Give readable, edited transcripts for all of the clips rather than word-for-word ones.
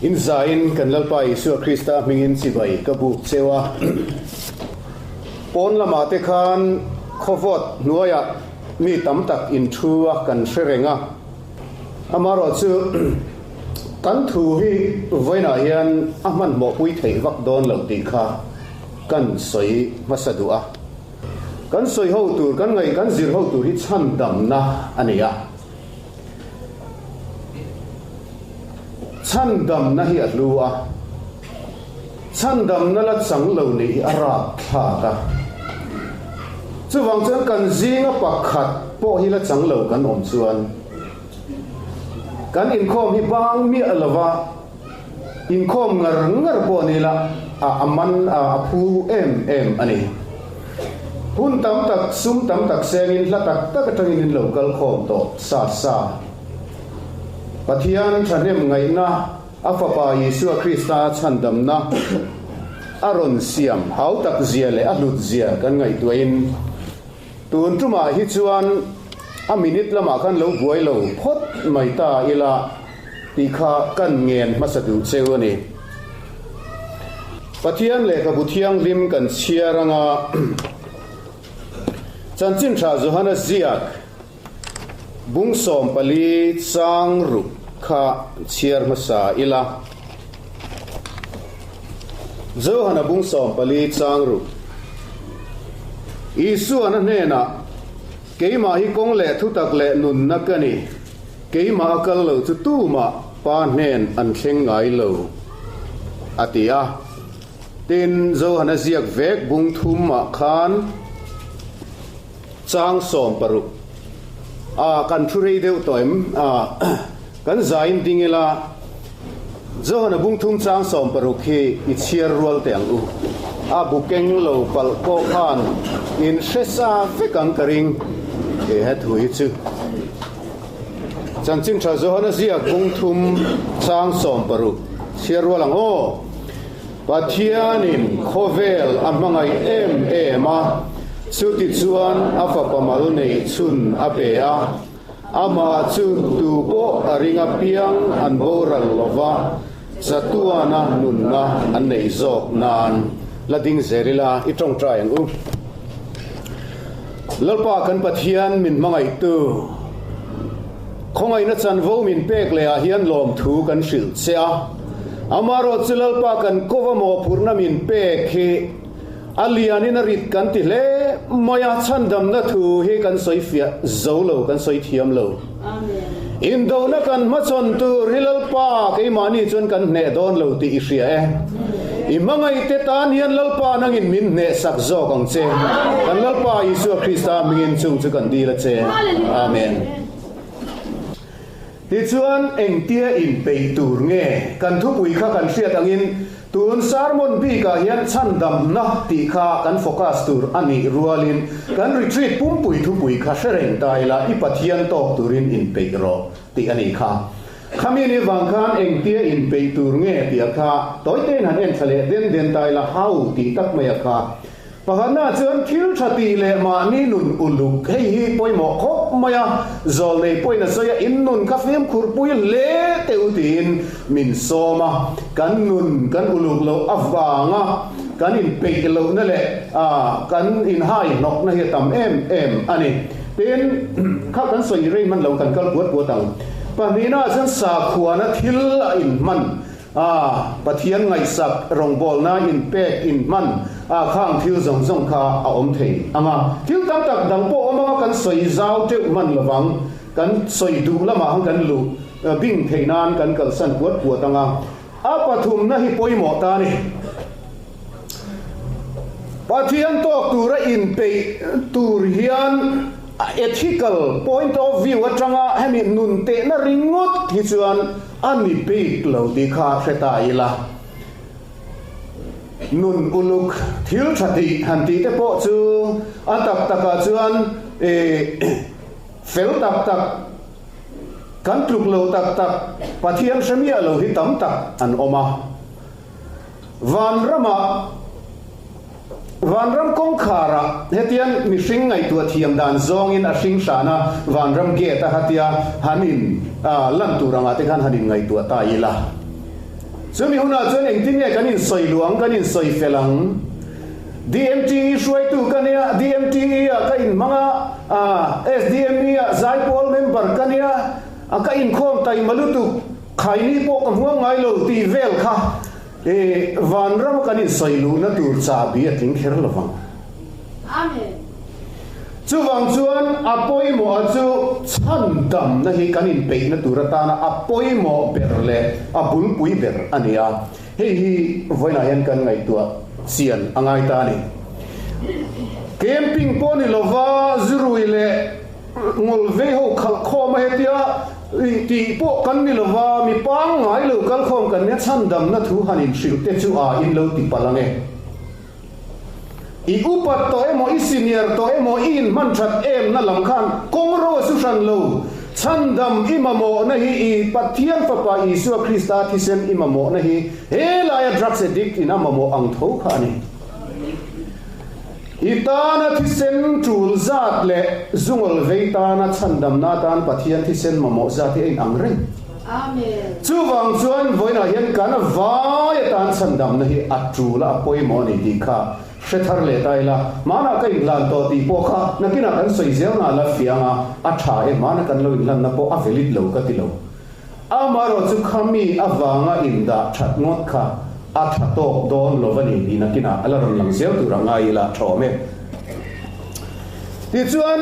In zain kan Lalpa Isua Krista hmingin chibai ka buk cheu a. Pawn lamah te khan khawvawt hnuaiah mi tam tak in thu a kan hre reng a. Amaherawhchu kan thu hi vawiinah hian a hmanhmawhpui theih vak dawn lo tih kha kan sawi hmasa duh a. Kan sawi ho tur, kan ngaih, kan zir ho tur hi chhandamna a ni a. Chhandamna hi a hlu a, chhandamna la chang lo nih hi a rapthlak a. Chuvang chuan kan zinga pakhat pawh hi la chang lo kan awm chuan kan inkhawm hi bang miah lova inkhawm ngar ngar pawh ni la a man a phu em em a ni. Hun tam tak, sum tam tak sengin hla tak tak atangin in lo kal khawm tawh sa sa. Pathian thahnem ngaihna a Fapa Isua Krista chhandamna a rawn siam hau tak zia leh a hlut zia kan ngaihtuahin tun tumah hi chuan a minute lamah khan lo buai lo phawt mai ta ila tih kha kan ngen hmasa duh cheu a ni. Pathian lehkhabu thianghlim kan chhiar anga Chanchin Tha Johana ziak bung 14 chang ruk kha chhiar hmasa ila. Johana bung 14 chang ruk Isuan a hnenah, Keimah hi kawng leh thutak leh nunna ka ni. Keimah a kal lo chu tumah Pa hnen an thleng ngai lo, a ti a. Tin, Johana ziak vek bung thum ah khan chang 60 a kan thu rei deuh tawh em? A, kan zain ding ila, Johana bung thum chang 60 hi i chhiar rual teh ang u. A bu keng lo palh pawh khan in hre sa vek ang ka ring, he thu hi chu. Chanchin tha Johana ziak bung thum chang 60 chhiar rual ang aw. Pathianin khawvel a hmangaih em em a, chuti chuan a fapa mal neih chhun a pe a, amah chu tu pawh a ring apiang an boral lova, chatuana nunna an neih zawk nan la ding zel ila i tawngtai ang u. Lalpa kan Pathian min hmangaihtu, khawngaihna chanvo min pek leh ah hian lawmthu kan hrilh che a. Amaherawh chu Lalpa kan kova mawhphurhna min pek hi a lianin a rit kan ti hle mai a, chhandamna thu hi kan sawi fiah zo lo, kan sawi thiam lo. Indona kan hmachhawn tur hi Lalpa keimahni chuan kan hneh dawn lo tih i hria e. I hmangaihte tan hian Lalpa nangin min hnehsak zawk ang che. Kan Lalpa Isua Krista hmingin chung chu kan dil a che. Amen. Tichuan, engtia inpeih tur nge? Kan thupui kha kan hriat angin Tun sermon bikah hian chhandamna tih kha kan focus tur a nih rualin kan retreat pumpui thupui kha hre reng ta ila i Pathian tawk turin inpeih rawh tih a nih kha. Khami ni vang khan engtia inpeih tur nge tih a kha tawitein han en thla leh den den ta ila hau tih tak mai a kha. Pakhatna chuan thil tha tih leh mahni nun uluk hei hi pawimawh khawp mai a, zawlnei pawhin a sawi a, in nun kha fimkhurpui hle teh u tiin min sawm a, kan nun kan uluk loh avanga kan inpeih lohna leh kan inhai hnawkna hi a tam em em a ni. Tin, kha kan sawi rei hman lo kan kal puat puat ang. Pahnihna chuan sakhuana thil a inhman A, Pathian ngaihsak rawngbawlna inpek inhman a khang thil zawng zawng kha a awm thei ang a. Thil tam tak dang pawh awm anga kan sawi zau teuh hman lovang, kan sawi duh lamah han kan luh bing theih nan kan kalsan puat puat ang a. A pathumna hi pawimawh ta a ni. Pathian tawk tura inpeih tur hian ethical point of view atanga hemi nun tehna ringawt hi chuan a ni bik lo tih kha hre ta ila. Nun uluk thil tha tih han tih te pawh chu a tak takah chuan fel tak tak, kan tluk lo tak tak, Pathian hre miah lo hi tam tak an awm a. Vanramah, Vanram kawngkharah hetiang mihring ngaihtuah thiam dan zawngin a hring hran a, Vanram gate a hatia han in lan tur angah te khan han in ngaihtuah ta ila. Chumi hunah chuan engtin nge kan insawi luh ang, kan insawi fel ang? DMTE hruaitu ka nia, DMTE ah ka inhmang a, SDME ah zaipawl member ka nia, ka inkhawm taima lutuk, khaini pawh ka hmuam ngai lo tih vel kha vanrama kan insawi luhna tur chahbi a tling kher lovang. Amen. Chuvang chuan a pawimawh a chu chhandamna hi kan inpeihna tur atana a pawimawh ber leh a bulpui ber a ni a. Hei hi vawiinah hian kan ngaihtuah chian a ngai ta a ni. Camping pawh ni lova zurui leh ngawl vei ho khalh khawm a hetia tih pawh kan ni lova mi pangngai lo kal khawm kan nia chhandamna thu han inhrilh te chu a in lo ti palh ang e. I upat tawh emaw, i senior tawh emaw, i inhman that em na lam khan kawng ro a su hran lo. Chhandam i mamawhna hi i Pathian Fapa Isua Krista thisen i mamawhna hi he laia drugs addict in a mamawh ang tho kha a ni. I tana thisen tul zat leh zungawl vei tana chhandamna atan Pathian thisen mamawh zat hi a inang reng. Chuvang chuan vawiinah hian kan vai atan chhandamna hi a tul a, a pawimawh a ni tih kha hre thar leh ta ila. Hmanah ka inhlan tawh tih pawh kha nakinah kan sawi zel na la fiang a, a tha e, hmana kan lo inhlanna pawh a valid lo ka ti lo. Amaherawh chu khami avanga indah that ngawt kha a tha tawk dawn lo a ni tih nakinah a la rawn lang zel tur a ngai ila tha awm e. Tichuan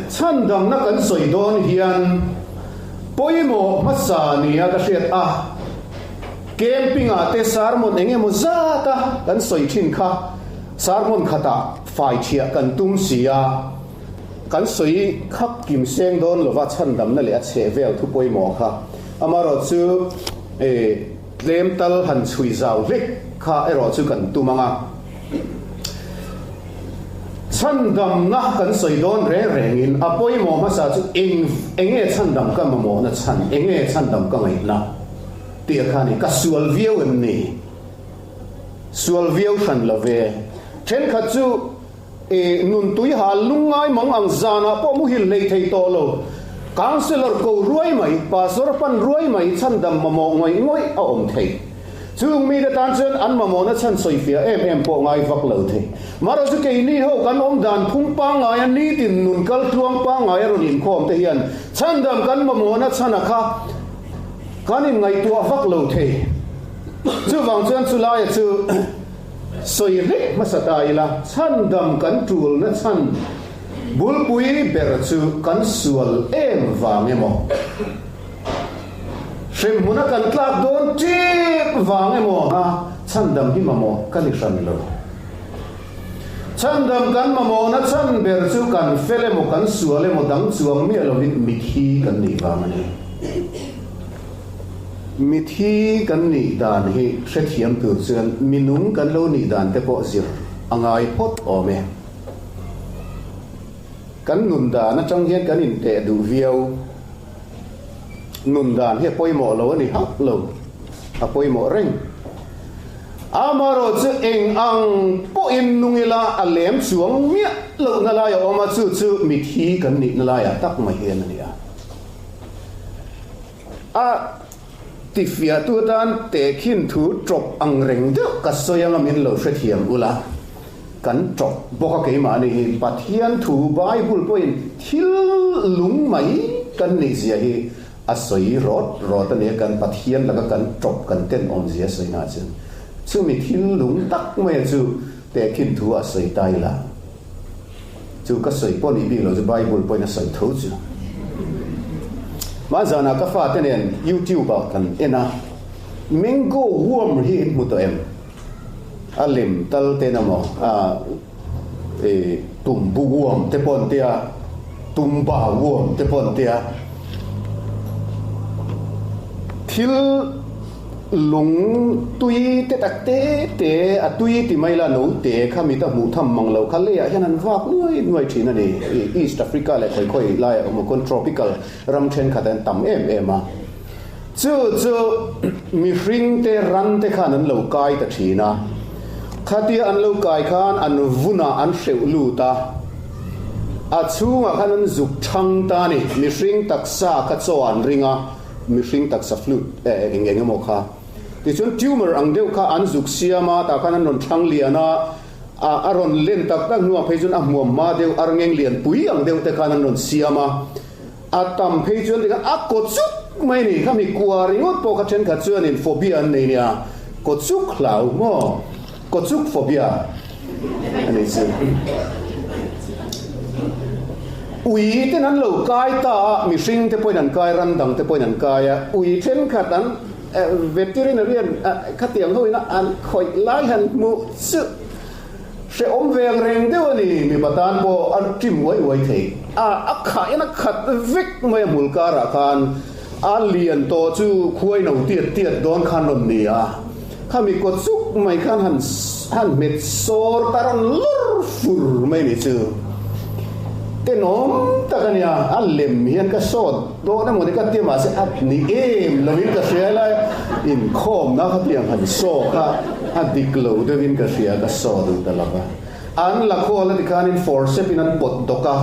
chhandamna kan sawi dawn hian, Pawimawh hmasa nia ka hriat a, camping-ah te sermon eng emaw zata kan sawi thin kha sermon khatah fai thiah kan tum si a, kan sawi khap kim seng dawn lova chhandamna leh a chheh vel thu pawimawh kha amaherawh chu tlem tal han chhui zau hlek kha erawh chu kan tum ang a. Chhandamna kan sawi dawn reng rengin a pawimawh hmasa chu eng enge chhandam ka mamawhna chhan, enge chhandam ka ngaihna tih a kha ni. Ka sual viau em ni? Sual viau hran lo ve. Thenkhat chu e nun tui hal lungngai mang ang zanah pawh muhil hlei thei tawh lo. Councillor ko ruai mai, pastor pan ruai mai chhandam mamawh ngawih ngawih a awm thei. Chung mite tan chuan an mamawhna chhan sawifiah em em pawh ngai vak lo thei. Mahro chu keini ho kan awm dan phung pangngaia nitin nun kal tluang pangngaia rawn inkhawm te hian chhandam kan mamawhna chhana kha kan inngaihtuah vak lo thei. Chuvang chuan chulaia chu sawi hlek hmasa ta ila, chhandam kan tulna chhan bulpui ber chu kan sual em vang emaw? Hremhmuna kan tlak dawn tep vang emaw a chhandam hi mamawh ka ni hran lo. Chhandam kan mamawhna chhan ber chu kan fel emaw kan sual emaw dang chuang miah lovin mithi kan nih vang a ni. Mithi kan nih dan hi hrethiam tur chuan minung kan lo nih dan te pawh zir a ngai phawt awm e. Kan nun dan atang hian kan inteh duh viau. Nun dan hi a pawimawh lo a ni hauh lo, a pawimawh reng. Amaherawh chu eng ang pawhin nung ila a lem chuang miah lohna lai a awm a, chu chu mithi kan nihna laiah tak mai hian a ni a. A tifiahtu atan tehkhin thu tawp ang reng deuh ka sawi anga min lo hrethiam ula. Kan tawp bawk a keimahni hi Pathian thu Bible pawhin thil lung mai kan nih zia hi a sawi rawt rawt a nia, kan Pathian laka kan tawp kan ten awm zia a sawi na chuan chumi thil lung tak maia chu tehkhin thu a sawi ta ila chu ka sawi pawh nih bik lo chu Bible pawhin a sawi tho chu. Hmanzanah ka fate nen YouTube ah kan en a, Mango worm hi in hmu tawh em? A lem tal ten amaw a e tumbu uam te pawh an tia, tumba uam te pawh an tia. Thil lung tui te tak te te a tui ti mai la no te kha mit a hmuh tham mang lo kha leiah hian an vak nuai nuai thin a ni. East Africa leh khawi khawi laiah awm khawn tropical ram thenkhat an tam em em a. Chu chu mihringte rante khan an lo kai ta thin a, khatia an lo kai khan an vunah an hreuh lut a, a chhungah khan an zuk thang ta a ni. Mihring taksa kha chaw an ring a, mihring taksa flute eng eng emaw kha. Tichuan tumor ang deuh kha an zuk siam a, tah khan an rawn thlang lian a, a rawn len tak tak hnuah phei chuan a hmuam hma deuh arngeng lian pui ang deuh te khan an rawn siam a. A tam phei chuan tikhan a kaw chuk mai a ni. Khami kua ringawt pawh kha thenkhat chuanin phobia an nei nia, kaw chuk hlau maw? Kaw chuk phobia a nei chu. Ui ten an lo kai ta a, mihring te pawhin an kai, ram dang te pawhin an kai a, ui thenkhat an veterinarian khatiang ho ina an khawih lai han hmuh chu hrehawm ve ang reng deuh a ni, mipa tan pawh a ṭim uai uai thei a, a khah in a khat vek mai a hmul karah khan a lian tawh chu khuai no tiat tiat dawn khan rawn ni a. Khami kaw chuk mai khan han han hmet sawr ta rawn lawr fur mai ni chu tenawm tak a nia, a lem hian ka sawt dawn emaw ni ka tia mahse a ni em lovin ka hria lai inkhawmna khatiang han saw kha a dik lo deuhin ka hria ka saw duh ta lova. An la khawl a ti khanin forcep in an pawt dawk a,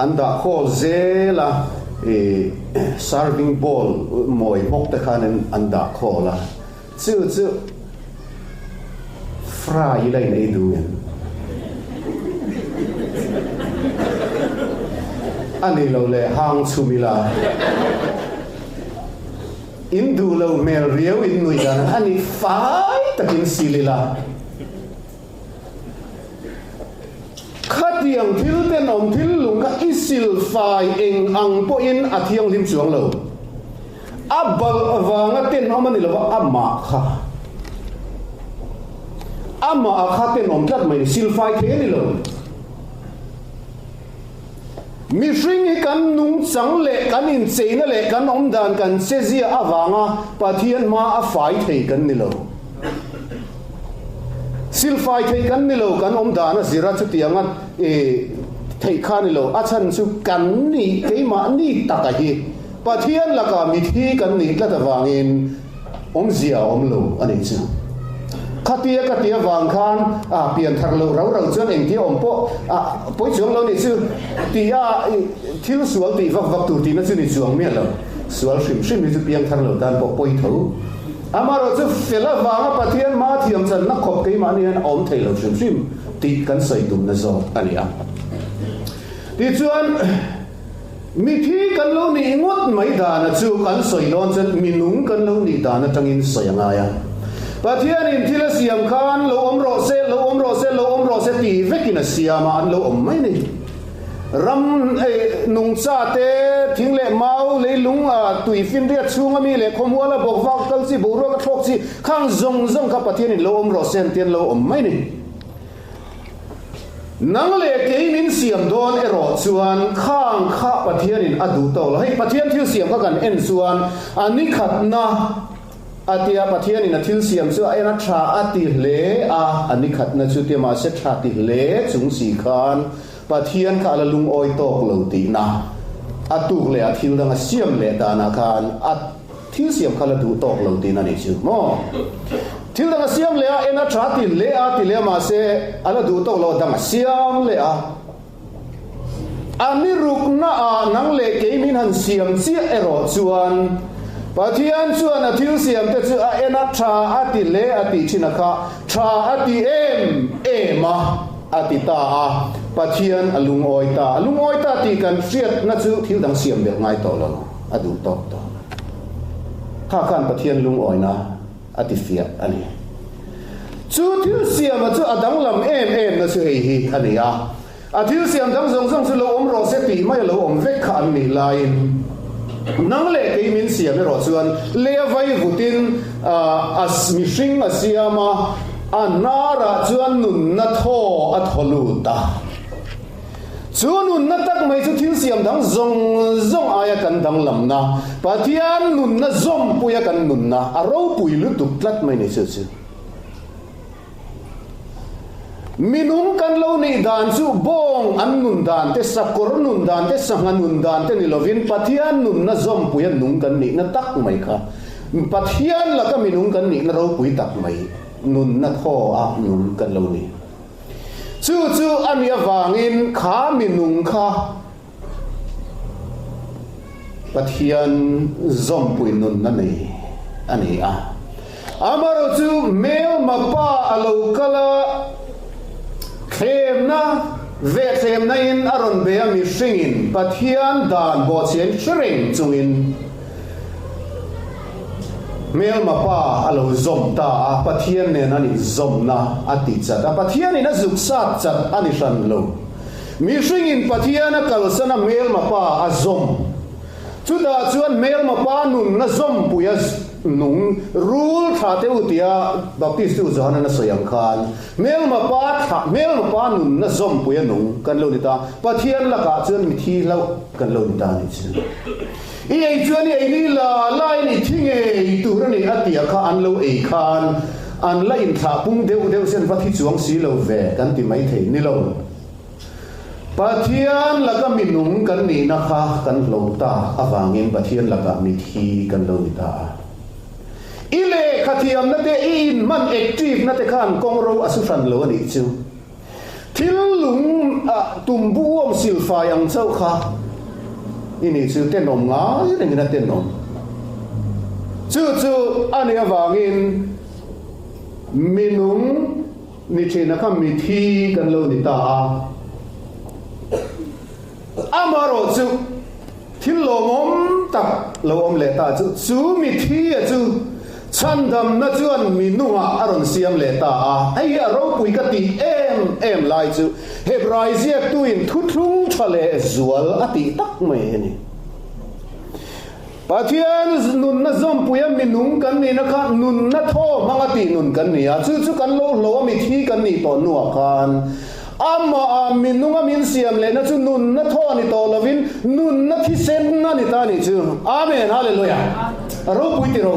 an dah khawl zel a, ih serving bowl mawi hmawk te khanin an dah khawl a. Chu chu fry ila in ei duh em? A ni lo le hang chhum ila in duh lo hmel riau in nuih dan a ni fai takin sil ila. Khatiang thil tenawm thil lung kha i sil fai eng ang pawhin a thianghlim chuang lo. A balh avanga tenawm a ni lova, amah kha amah a kha tenawm tlat mai ni, sil fai thei a ni lo. Mihring hi kan nungchang leh kan incheina leh kan awmdan kan chezia avanga Pathian hma a fai thei kan ni lo. Silfai thei kan ni lo, kan awm dan a zir a, chutianga theih kha ni lo. A chhan chu kan nih, keimahni taka hi Pathian lakah mithi kan nih tlat avangin awmzia a awm lo a nih chu. Khatia ka ti avang khan a pian thar loh rau rau chuan engtia awm pawh a pawi chuang lo nih chu tia thil sual tih vak vak tur tihna chu ni chuang miah lo. Sual hrim hrim hi chu piang thar lo tan pawh pawi tho. Amaherawh chu fel avanga Pathian hma thiam channa khawp keimahni hian a awm thei lo hrim hrim tih kan sawi tumna zawk a ni a. Tichuan, mithi kan lo nih ngawt mai dana chu kan sawi dawn chuan minung kan lo nih dan atangin sawi a ngai a. Pathianin thil a siam khan lo awm rawh se, lo awm rawh se, lo awm rawh se tih vekin a siam a, an lo awm mai a ni. Ram nungcha te, thing leh mau, leilung, tui finriat chhunga mi leh khawmuala bawk vak kal chi, boruak a thlawk chi, khang zawng zawng kha Pathianin lo awm rawh se an ti an lo awm mai ni. Nang leh kei min siam dawn erawh chuan khang kha Pathianin a duh tawk lo. Hei Pathian thil siam kha kan en chuan a ni khatna A tia, Pathianin a thil siam chu a en a tha a ti hle a, a ni khatna chu tia mahse tha ti hle chung si khan Pathian kha a la lungawi tawk lo tihna a tuk leh a thil dang a siam leh danah khan a thil siam kha la duh tawk lo tihna a nih chu maw? Thil dang a siam leh a, en a tha ti hle a ti leh a mahse a la duh tawk lo a dang a siam leh a. A ni ruknaah nang leh kei min han siam chiah erawh chuan Pathian chuan a thil siamte chu a en a, tha a ti hle a tih thin a kha, tha a ti em em a, a ti ta a. Pathian a lungawi ta. A lungawi ta tih kan hriatna chu thil dang siam belh ngai tawh lo, a duh tawk tawh. Kha khan Pathian lungawina a ti fiah a ni. Chu thil siama chu a danglam em em na chu hei hi a ni a, a thil siam dang zawng zawng chu lo awm rawh se tih mai a lo awm vek kha an nih laiin nang leh kei min siam erawh chuan lei a vai vutin a mihring a siam a, a hnarah chuan nunna thaw a thaw lut a. Chu nunna tak mai chu thil siam dang zawng zawng aia kan danglamna, Pathian nunna zawmpuia kan nunna a ropui lutuk tlat mai ni chu chu. Minung kan lo nih dan chu bawng an nun dan te, sakawr nun dan te, sangha nun dan te ni lovin Pathian nunna zawmpuia nung kan nihna tak mai kha Pathian laka minung kan nihna ropui tak mai nunna thaw a nung kan lo ni. Chu chu a nih avangin kha minung kha Pathian zawmpui nunna nei a ni a. Amaherawhchu hmelma pa a lo kal a, thlemna vehthlem in a rawn bei a, mihringin Pathian dan bawhchhiain hre reng chungin hmelma pa a lo zawm ta a, Pathian nen an inzawmna a ti chat a, Pathianin a zuk sat chat a ni hran lo. Mihringin Pathian a kalsan a hmelma pa a zawm. Chutah chuan hmelma pa nunna zawmpui a nung rul thla teh u tia Baptistu Johanan a sawi ang khan hmelma pa thla hmelma pa nunna zawmpui a nung kan lo ni ta. Pathian lakah chuan mi thi hlauh kan lo ni ta a nih chu. I ei chuan i ei ni la laiin i thi ngei tur a ni a tia kha an lo ei khan an la inthlah pung deuh deuh sen va thi chuang si lo ve kan ti maithei ni lo. Pathian laka mi nung kan nihna kha kan hlo ta avangin Pathian lakah mi thi kan lo ni ta a. I lehkha thiamna te, i inhman active na te khan kawng ro a su hran lo a nih chu. Thil lung ah tum bu uam silfai ang chauh kha i nih chu tenawm ngai rengin a tenawm. Chu chu a nih avangin mi nung Ni ṭhina kha mithi kan lo ni ta a. Amaherawh chu thil lawmawm tak lo awm leh ta chu, chu mithi a chu chhandamna chuan mi nungah a rawn siam leh ta a. Hei hi a ropui ka tih em em lai chu Hebrai ziaktuin thuthlung ṭha leh zual a tih tak mai a ni. Pathian nunna zawmpuia minung kan nihna kha nunna thaw hmanga tih nun kan ni a, chu chu kan lo hlo a mithi kan nih tawh hnuah khan amah minunga min siam lehna chu nunna thaw a ni tawh lovin nunna thisen a ni ta a nih chu. Amen Hallelujah. A ropui ti ro.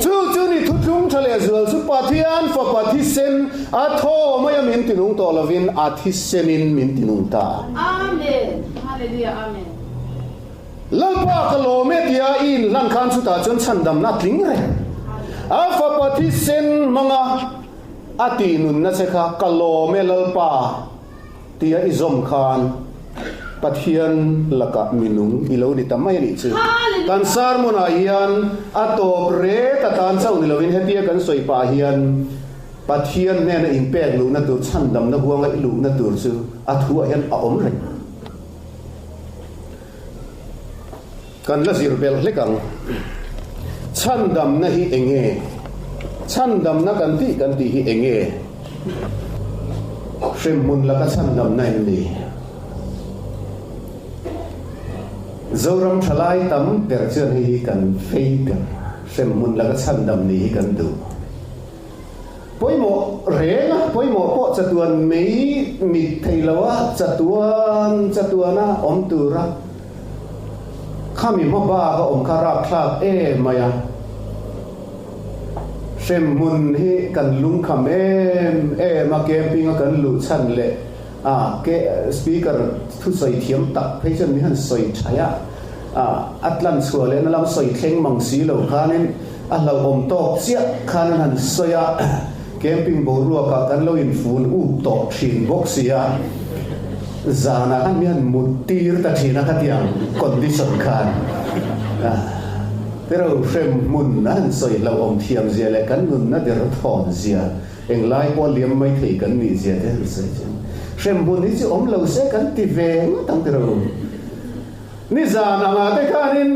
Chu chu ni thuthlung tha leh zual chu Pathian fapa thisen a thaw maia min tinung tawh lovin a thisenin min tinung ta. Amen. Hallelujah. Amen. Lalpa ka lawm e tia i inhlan khan chutah chuan chhandamna a tling reng. A fapa thisen hmanga a tih nunna che kha ka lawm e Lalpa tia i zawm khan Pathian lakah minung i lo ni ta mai a nih chu. Kan sermon ah hian a tawp ret atan chauh ni lovin hetia kan sawi pah hian Pathian hnena inpek luhna tur chhandamna huanga i luhna tur chu a thuah hian a awm reng. Kan la zir belh hlek ang. Chhandamna hi eng nge? Chhandamna kan tih kan tih hi eng nge? Hremhmun laka chhandamna em ni? Zoram thalai tam ber chuan hei hi kan fei ber. Hremhmun laka chhandam ni hi kan duh. Pawimawh reng a, pawimawh pawh chatuan mei mit thei lo a, chatuan chatuana awm tura khami hma bak a awm kha rapthlak em mai a. Hremhmun hi kan lungkham em em a, camping a kan luh chhan leh a ke speaker thusawi thiam tak phei chuan min han sawi thaih a, a tlan chhuah lehna lam sawi thleng mang si lo khanin A hlauhawm tawk chiah khan an han sawi a, camping boruakah kan lo infun up tawh thin bawk si a, zanah khan mi han mut tir ta thin a khatiang condition khan tero hrem hmun a han sawi hlauhawm thiam zia leh kan nunna der thawn zia englai pawh liam mai thei kan nih zia te han sawi chuan hrem hmun hi chu awm lo se kan ti ve ngawt ang tero. Nizan anga te khanin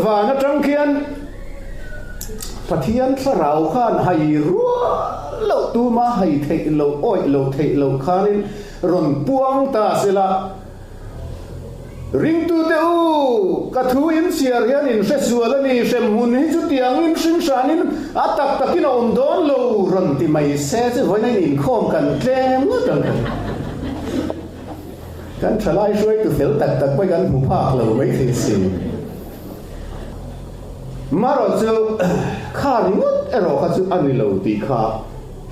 van atang khian Pathian thlarau khan hai rual loh tuma hai theih loh awih loh theih loh khanin rawn puang ta sela, Ringtute u, ka thu in chhiar hian in hre sual a ni, hremhmun hi chutiangin hringhranin a tak takin a awm dawn lo rawn ti mai se chu vawiin a inkhawm kan tlem ngawt ang kan. Kan thalai hruaitu fel tak tak pawh kan hmu phak lo mai thei si. Marawh chu kha ringawt erawh kha chu a ni lo tih kha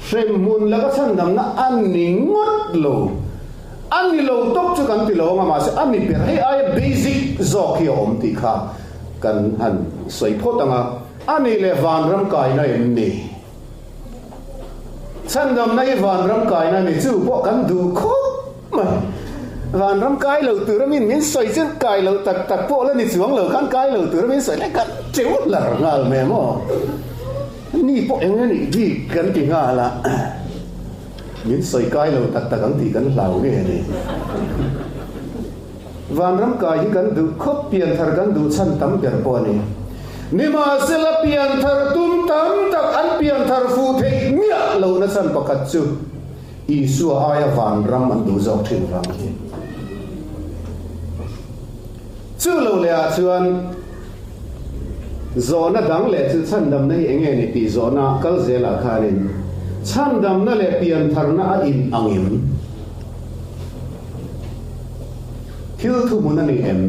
hremhmun laka chhandamna a ni ngawt lo. A ni lo tawp chu kan ti lo ang a, mahse a ni ber hei aia basic zawk hi a awm tih kha kan han sawi phawt ang a, a nih leh vanram kaina em ni? Chhandamna hi vanram kaina a ni, chu pawh kan duh khawp mai. Vanram kai lo tura min min sawi chu kai lo tak tak pawh la ni chuang lo khan kai lo tura min sawi hlek khan teuh hlar nghal mai maw. Ni pawh eng nge nih bik kan ti nghal a, min sawi kai lo tak tak ang tih kan hlau nge ni. Vanram kai hi kan duh khawp, pianthar kan duh chhan tam ber pawh a ni. Nimahsela pianthar tum tam tak an pianthar fuh theih miah lohna chhan pakhat chu Isua aia vanram an duh zawk thin vang hi. Chu lo leh ah chuan zawhna dang leh chu chhandamna hi enge ni tih zawhna kal zel ah khanin chhandamna leh piantharna a in ang em? Thil thuhmun a ni em?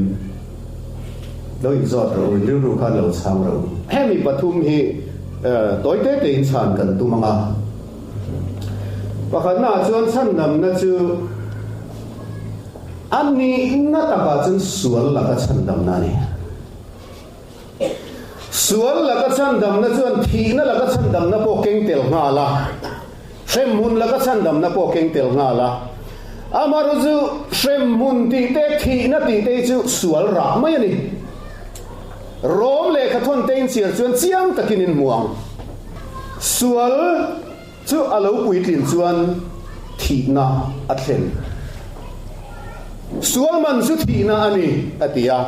Lo inzawt rawh u, in rilru khan lo chhang rawh u. Hemi pathum hi tawi te te in chhan kan tum ang a. Pakhatna ah chuan chhandamna chu A nihna takah chuan sual laka chhandamna a ni. Sual laka chhandamna chuan thihna laka chhandamna pawh keng tel nghal a, hremhmun laka chhandamna pawh keng tel nghal a. Amaherawh chu hremhmun tih te, thihna tih te hi chu sual rah mai a ni. Rom lehkha thawn te inchhiar chuan chiang takin in hmu ang. Sual. Chu a lo puitlin chuan thihna a thlen. Sual man chu thihna a ni, a ti a.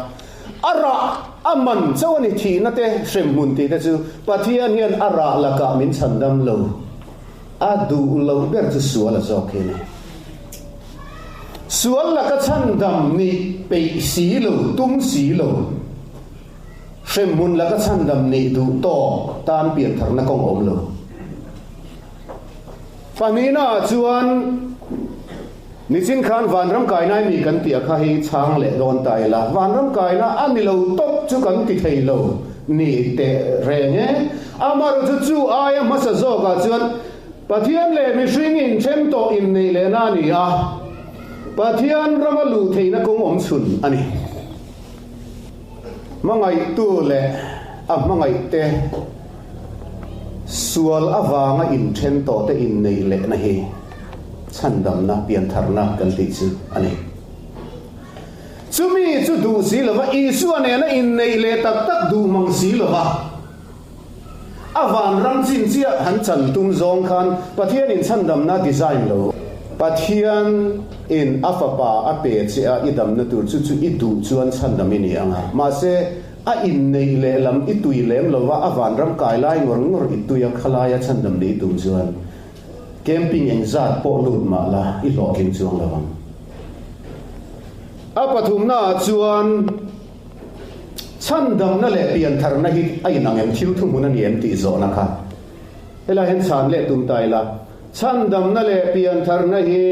A rah a man chauh a ni thihna te hremhmun tih te chu Pathian hian a rah lakah min chhandam lo. A duh loh ber chu sual a zawk hi a ni. Sual laka chhandam nih peih si lo, tum si lo. Hremhmun laka chhandam nih duh tawk tan piantharna kawng awm lo. Pahnihnaah chuan nichin khan vanram kaina i mi kan tih a kha hi chhang leh dawn ta ila, vanram kaina a ni lo tawp chu kan ti thei lo ni teh reng e. Amaherawhchu chu chu aia hmasa zawkah chuan Pathian leh mihring inthen tawh inneih lehna a ni a, Pathian rama luh theihna kawng awm chhun a ni. Hmangaihtu leh a hmangaihte sual avanga inthen tawhte inneih lehna hi chhandamna, piantharna kan tih chu a ni. Chumi chu duh si lova Isua nena inneih leh tak tak duh mang si lova a vanram chin chiah han chan tum zawng khan Pathianin chhandamna design lo. Pathian in a fapa a pe che a i damna tur chu chu i duh chuan chhandam i ni ang a. Mahse, a inneih lehlam i tui lem lova a vanram kai lai ngawr ngawr i tui a khalai a chhandam ni i tum chuan camping engzat pawh lut mah la i hlawhtling chuang lo ang. A pathumna ah chuan. Chhandamna leh piantharna hi a inang em? Thil thuhmun a ni em tih zawhna kha helai hian chhan leh tum ta ila. Chhandamna leh piantharna hi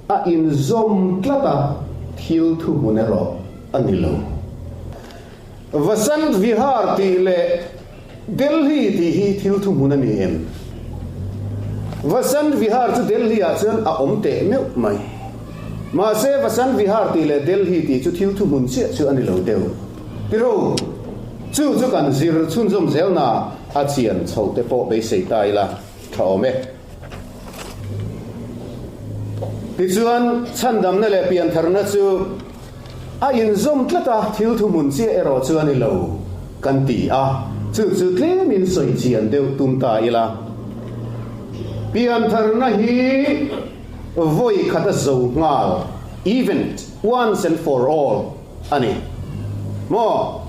a inzawm tlat a, thil thuhmun erawh a ni lo. Vasant Vihar tih leh Delhi tih hi thil thuhmun a ni em? Vasant Vihar chu Delhi ah chuan a awm teh meuh mai. Mahse Vasant Vihar tih leh Delhi tih chu thil thuhmun chiah chu a ni lo deuh. Tiro, chu chu kan zir chhunzawm zelna a chian chhoh te pawh beisei ta ila tha awm e. Tichuan, chhandamna leh piantharna chu a inzawm tlat a, thil thuhmun chiah erawh chu a ni lo kan ti a, chu chu tlemin sawi chian deuh tum ta ila. Piantharna hi vawi khat a zo nghal, event, once and for all, a ni maw?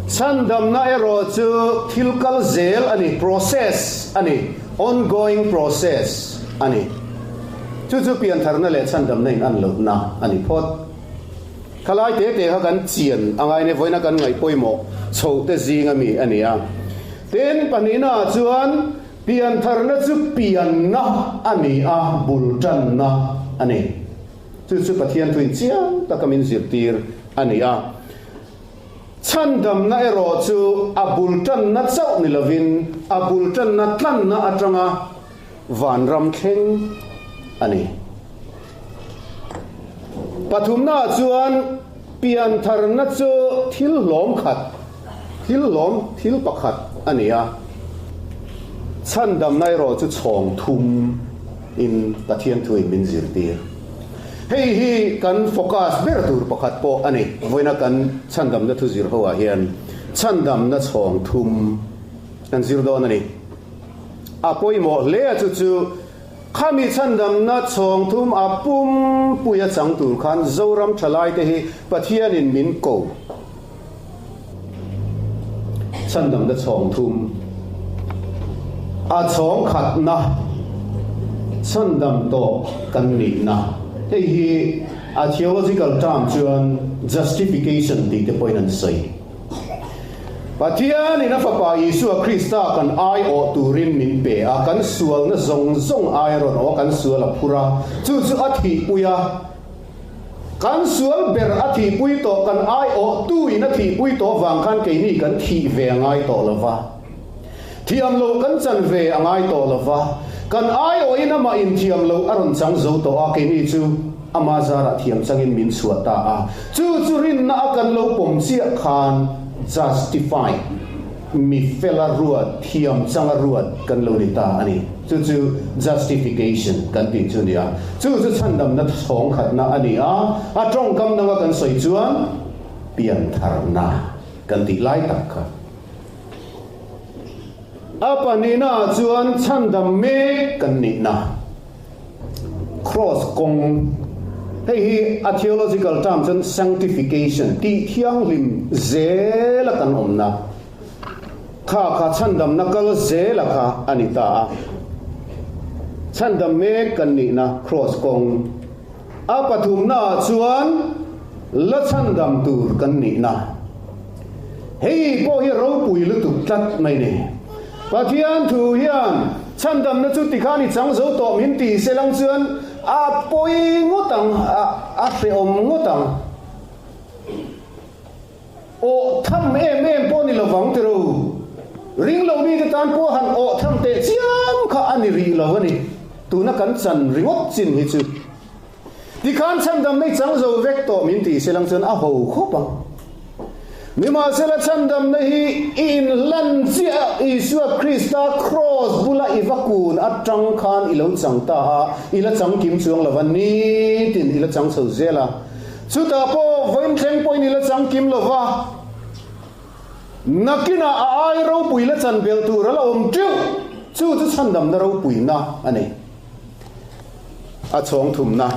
Chhandamna erawh chu thil kal zel a ni, process a ni, ongoing process a ni. Chu chu piantharna leh chhandamna in an lohna a ni phawt. Khalai te te kha kan chian a ngai nia, vawiina kan ngaih pawimawh chhoh te zing a mi a ni a. Tin, pahnihna ah chuan piantharna chu pianna a ni a, bul tanna a ni. Chu chu Pathian thuin chiang taka min zirtir a ni a. Chhandamna erawh chu a bul tanna chauh ni lovin a bul tanna tlanna atanga vanram thleng a ni. Pathumnaah chuan piantharna chu thil hlawm khat, thil hlawm thil pakhat a ni a. Chhandamna erawh chu chhawng thum in Pathian thuin min zirtir. Hei hi kan focus ber tur pakhat pawh a ni. Vawiina kan chhandamna thu zir ho ah hian chhandamna chhawng thum. Kan zir dawn a ni. A pawimawh hle a chu chu khami chhandamna chhawng thum a pumpui a chang tur khan Zoram thalaite hi Pathianin min ko. Chhandamna chhawng thum a chhawng khatna chhandam tawh kan nihna. Hei hi a theological term chuan justification tih te pawhin an sawi. Pathianin a Fapa Isua Krista kan aiawh turin min pe a, kan sualna zawng zawng ai a rawn awh a, kan sual a phur a, chu chu a thihpui a. Kan sual ber a thihpui tawh, kan aiawh tuin a thihpui tawh vang khan keini kan thih ve a ngai tawh lo va, thiam loh kan chan ve a ngai tawh lo va, kan aiawhin amah inthiam loh a rawn chang zo tawh a, keini chu Ama zarah thiam changin min chhuah ta a, chu chu rinna a kan lo pawm chiah khan justify, mi fela ruat, thiam changa ruat kan lo ni ta a ni. Chu chu justification kan tih chu a ni a, chu chu chhandamna chhawng khatna a ni a, a tawngkam danga kan sawi chuan piantharna kan tih lai tak kha. A pahnihnaah chuan chhandam mek kan nihna. Cross kawng, Hei hi a theological term chuan sanctification, tih thianghlim zela kan awmna, kha kha chhandamna kal zela kha a ni ta a. Chhandam mek kan nihna cross kawng. A pathumnaah chuan la chhandam tur kan nihna. Hei pawh hi ropui lutuk tlat mai ni. Pathian thu hian chhandamna chu tikhan i chang zo tawh min ti se lang chuan a pawi ngawt ang, a hrehawm ngawt ang. Awh tham em em pawh ni lovang ti ro. Ring lo mite tan pawh han awh tham teh chiam kha a ni rih lo a ni. Tuna kan chan ringawt chin hi chu. Tikhan chhandamna i chang zo vek tawh min ti se lang chuan a ho khawp ang. Nimahsela chhandamna hi i inhlan chiah a, Isua Krista kraws bula i va kun atang khan i lo chang ta a, i la chang kim chuang lo va, nitin i la chang chho zel a. Chutah pawh vawiin thleng pawhin i la chang kim lo va, nakinah a ai ropui la chan belh tur a la awm teuh, chu chu chhandamna ropuina a ni. A chhawng thumna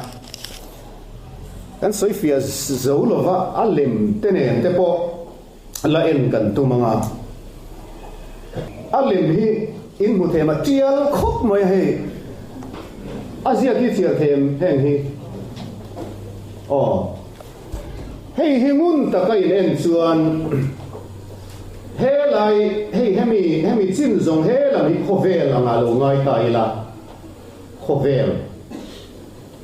kan sawi fiah zo lova a lem te nen te pawh la en kan tum ang a. A lem hi in hmu them a tial khawp mai a hei. A ziak hi chhiar them heng hi aw. Hei hi ngun taka in en chuan helai hei hemi hemi chin zawng he lam hi khawvel anga lo ngai ta ila. Khawvel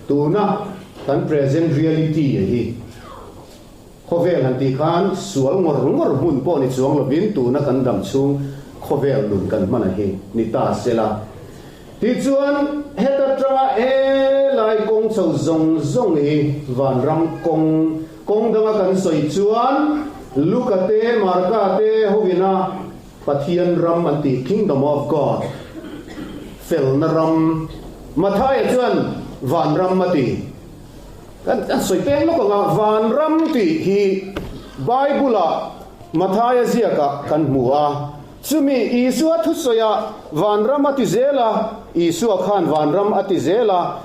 tuna kan present reality a hi khawvel han tih khan sual ngawr ngawr hmun pawh ni chuang lovin tuna kan dam chhung khawvel nun kan hman a hi ni ta sela. Tichuan heta tanga helai kawng chho zawng zawng hi vanram kawng kawng danga kan sawi chuan Luka te Marka te hovina Pathian ram an tih, Kingdom of God, felna ram. Mathaia chuan van ram a ti. Kan kan sawi peng lawk ang a, van ram tih hi Bible-ah Mathaia ziakah kan hmu a. Chumi Isua thusawiah van ram a ti zel a, Isua khan van ram a ti zel a.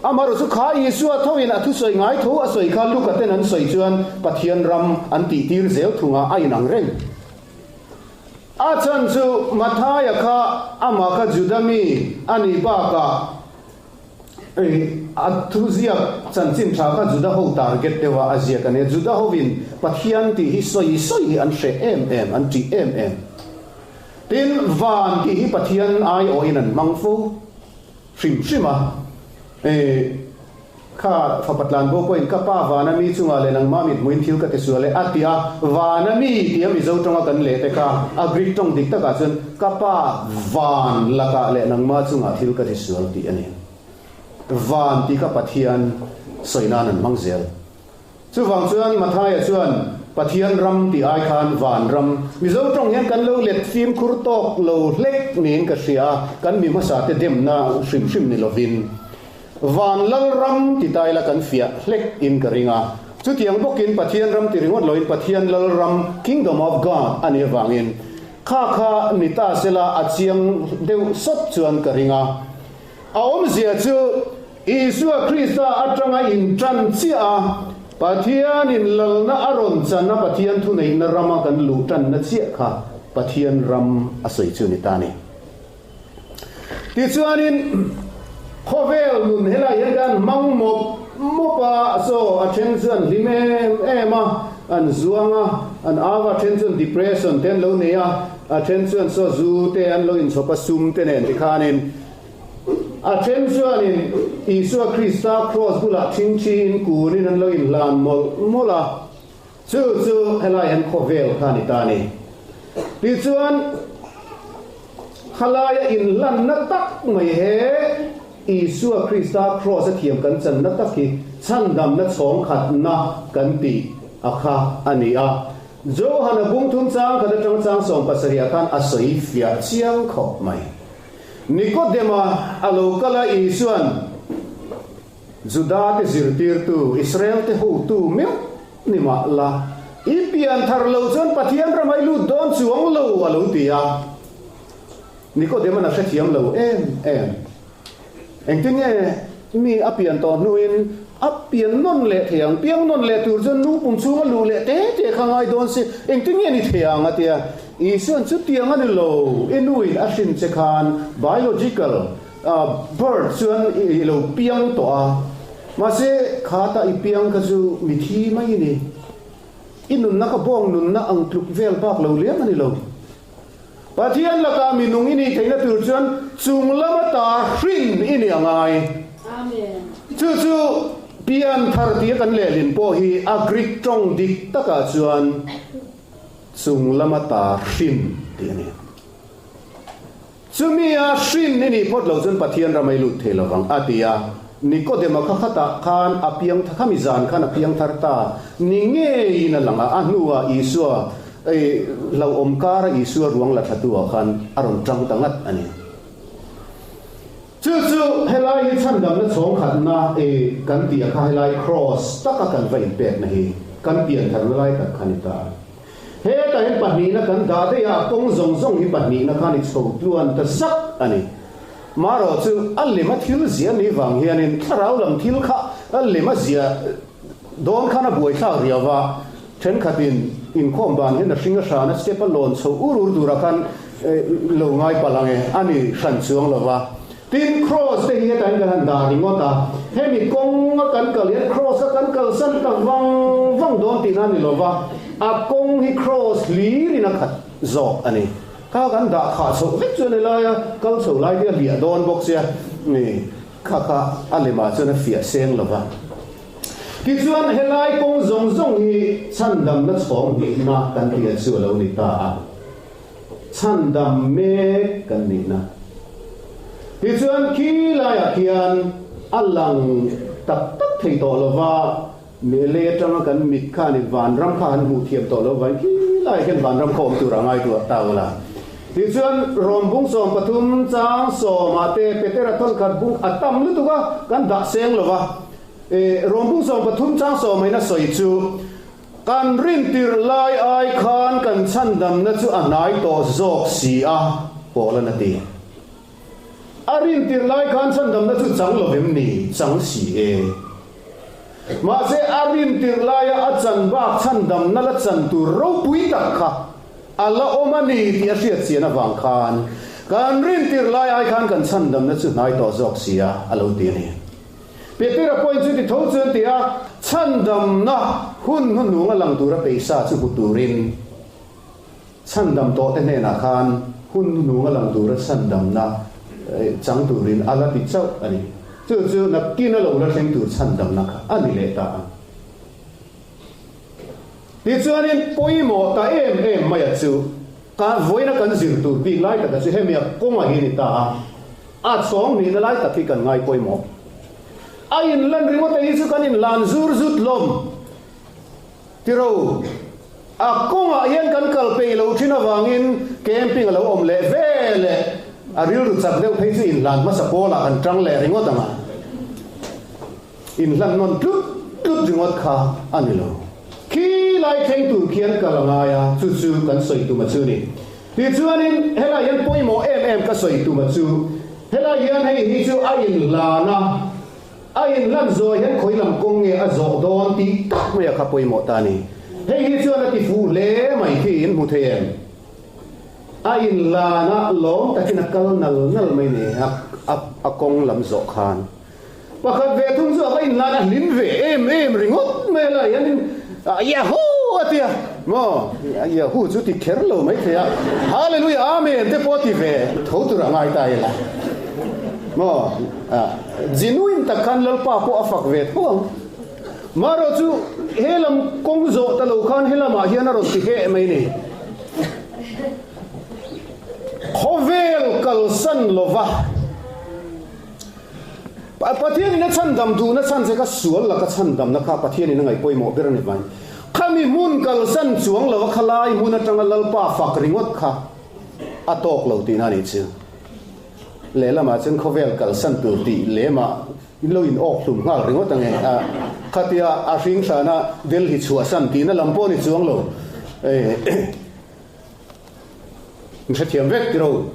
Amaherawhchu chu kha Isua thoin a thusawi ngai tho a sawi kha Luka ten an sawi chuan Pathian ram an tihtir zel thungah a inang reng. A chhan chu Mathaia kha amah kha Juda mi a nih bakah a thuziak chanchin tha kha Juda ho target deuha a ziak a nia. Juda hovin Pathian tih hi sawi sawi hi an hreh em em, an ṭih em em. Tin, van tih hi Pathian aiawhin an hmang fo hrim hrim a. Kha fapa tlanbo pawhin ka pa vana mi chungah leh nangmah mithmuhin thil ka ti sual e a ti a, vana mi tia Mizo tawnga kan leh te kha a Greek tawng dik takah chuan ka pa van lakah leh nangmah chungah thil ka ti sual tih a ni. Van tih kha Pathian sawi nan an hmang zel. Chuvang chuan Mathaia chuan Pathian ram tih ai khan van ram Mizo tawng hian kan lo let fimkhur tawk lo hlek niin ka hria a, kan mi hmasa te demna hrim hrim ni lovin. Van lal ram ti ta ila kan fiah hlek in ka ring a. Chutiang bawkin Pathian ram ti ringawt loin Pathian lal ram, Kingdom of God, a nih avangin. Kha kha ni ta sela a chiang deuh sawt chuan ka ring a. A awmzia chu Isua Krista atanga intan chiah a, Pathianin lalna a rawn chan a Pathian thuneihna rama kan luh tanna chiah kha Pathian ram a sawi chu ni ta ni. Tichuanin khawvel nun helai hian kan hmang mawp mawp a, so a then chu an hlim em em a, an zuang a, an au a, then chuan depression te an lo nei a, a then chuan saw zu te an lo inchhawp a sum te nen tikhanin a then chuanin Isua Krista cross bulah thingthiin kunin an lo inhlan mawlh mawlh a, chu chu helai hian khawvel kha a ni ta a ni. Tichuan khalaia inhlanna tak mai he Isua Krista cross a thiam kan channa tak hi chhandamna chhawng khatna kan tih a kha a ni a. Johana bung thum chang khat atanga chang 70 ah khan a sawi fiah chiang khawp mai. Nikodema a lo kal a, Isua'n Juda te zirtirtu, Israel te hotu meuh ni mah la, i pian thar lo chuan Pathian ram a i lut dawn chuang lo a lo ti a. Nikodema'n a hrethiam lo em em. Engtin nge mi a pian tawh hnuin a pian nawn leh thei ang? Piang nawn leh tur chuan nu pum chhunga luh leh te te kha ngai dawn si. Engtin nge ni thei ang a tia. Isua'n chutiang a ni lo, i nuin a hrin che khan biological birth chuan i lo piang tawh a, mahse khata i piang kha chu mithi mai i ni. I nunna kha bawng nunna ang tluk vel bak lo liam a ni lo. Pathian lakah mi nung i nih theihna tur chuan chung lama ta hrin i nih a ngai. Chu chu pian thar tia kan lehlin pawh hi a Greek tawng dik takah chuan chung lama ta hrin tih a ni. Chumi a hrin i nih phawt lo chuan Pathian ram a i lut thei lovang a ti a. Nikodema kha khatah khan a piang khami zan khan a piang thar ta ni ngeiin a lang a, a hnuah Isua ei hlauhawm kara Isua ruang la thlatu ah khan a rawn tang ta ngat a ni. Chu chu helai hi chhandamna chhawng khatna ei kan tih a kha helai cross taka kan va inpekna hi kan pian tharna lai tak kha ni ta. Hetah hian pahnihna kan dah daih a, a kawng zawng zawng hi pahnihna khan i chho tluan ta zak a ni. Marawh chu a lem a thil zia ni vang hianin thlarau lam thil kha a lem a zia dawn khan a buaithlak riau va, thenkhatin inkhawm ban hian a hring a hran a step a lawn chho ur ur turah khan lo ngai palh ang e, a ni hran chuang lo va. Tin, Kross te hi hetah hian kan han dah ringawt a, hemi kawnga kan kal hian Kross a kan kalsan ta vang vang dawn tihna a ni lo va, a kawng hi Kross hlirin a khat zawk a ni. Kha kan dah khah chhoh vek chuan helaia kal chho lai te a hliah dawn bawk sia ni, kha kha a lemah chuan a fiah seng lo va. Tichuan, helai kawng zawng zawng hi chhandamna chhawng hnihna kan tih a chu a lo ni ta a. Chhandam mek kan nihna. Tichuan khi laiah khian a lang tak tak thei tawh lo va, mele atanga kan mit khanin vanram kha han hmuh thiam tawh lo vain khi laiah khian vanram kha awm turah ngai duah ta ula. Tichuan Rom bung 13 chang sawmah te Petera thawnkhat bung a tam lutuk a, kan dah seng lo va. Rom bung 13 chang sawmain a sawi chu, Kan rintirh lai ai khan kan chhandamna chu a hnai tawh zawk si a, Paula'n a ti. A rintirh lai khan chhandamna chu chang lo vem ni? Chang si e. Mahse, a rintirh laia a chan bak chhandamna la chan tur ropui tak kha a la awm a ni tih a hriat chian avang khan kan rintirh lai ai khan kan chhandamna chu hnai tawh zawk si a, a lo ti a ni. Petera pawhin chuti tho chuan ti a, chhandamna hun hnuhnung a lang tura peisa chu hmu turin chhandam tawhte hnenah khan hun hnuhnung a lang tura chhandamna chang turin a la ti chauh a ni. Chu chu nakin a lo la thleng tur chhandamna kha a ni leh ta ang. Tichuanin pawimawh ta em em maia chu ka vawiina kan zir tur bik lai taka chu hemi a kawnga hi a ni ta a. A chhawng nihna lai tak hi kan ngai pawimawh. A inlan ringawt hi chu kan inlan zur zut lawm. Tiro, a kawngah hian kan kal peih lo thin avangin camping a lo awm leh ve leh a rilru chak deuh phei chu inhlan hmasa pawlah kan tang leh ringawt ang a. Inhlan nawn tlut tlut ringawt kha a ni lo. Khi lai thleng tur khian kal a ngai a, chu chu kan sawi tum a chu ni. Tichuanin helai hian pawimawh em em ka sawi tuma chu, helai hian hei hi chu a inhlan a, a inhlan zawh hian khawi lam kawng nge a zawh dawn tih tak mai a kha pawimawh ta a ni. Hei hi chuan a ti fuh hle mai khi in hmu thei em? A inhlan a, lawm takin a kal nal nal mai ni a, a kawng lam zawh khan. Pakhat ve thung chu a va inlan a hlim ve em em ringawt mai a lai hianin Yahoo! a ti a, maw? Yahoo chu ti kher lo mai thei a, Hallelujah Amen te pawh a ti ve tho tur a ngai ta ila, maw? Genuine tak khan Lalpa pawh a fak ve tho ang. Marawh chu he lam kawng zawh ta lo khan he lamah hian a rawn ti heh mai ni. Khawvel kalsan lova. Pathianin a chhandam duhna chhan che kha sual laka chhandamna kha Pathianin a ngaih pawimawh ber a ni mai. Khami hmun kalsan chuang lova khalai hmun atanga Lalpa fak ringawt kha a tawk lo tihna a nih chu. Lehlamah chuan khawvel kalsan tur tih lemah in lo in awk hlum nghal ringawt ang e. Khatia a hring hrana Delhi chhuahsan tihna lam pawh a ni chuang lo. In hrethiam vek tiro.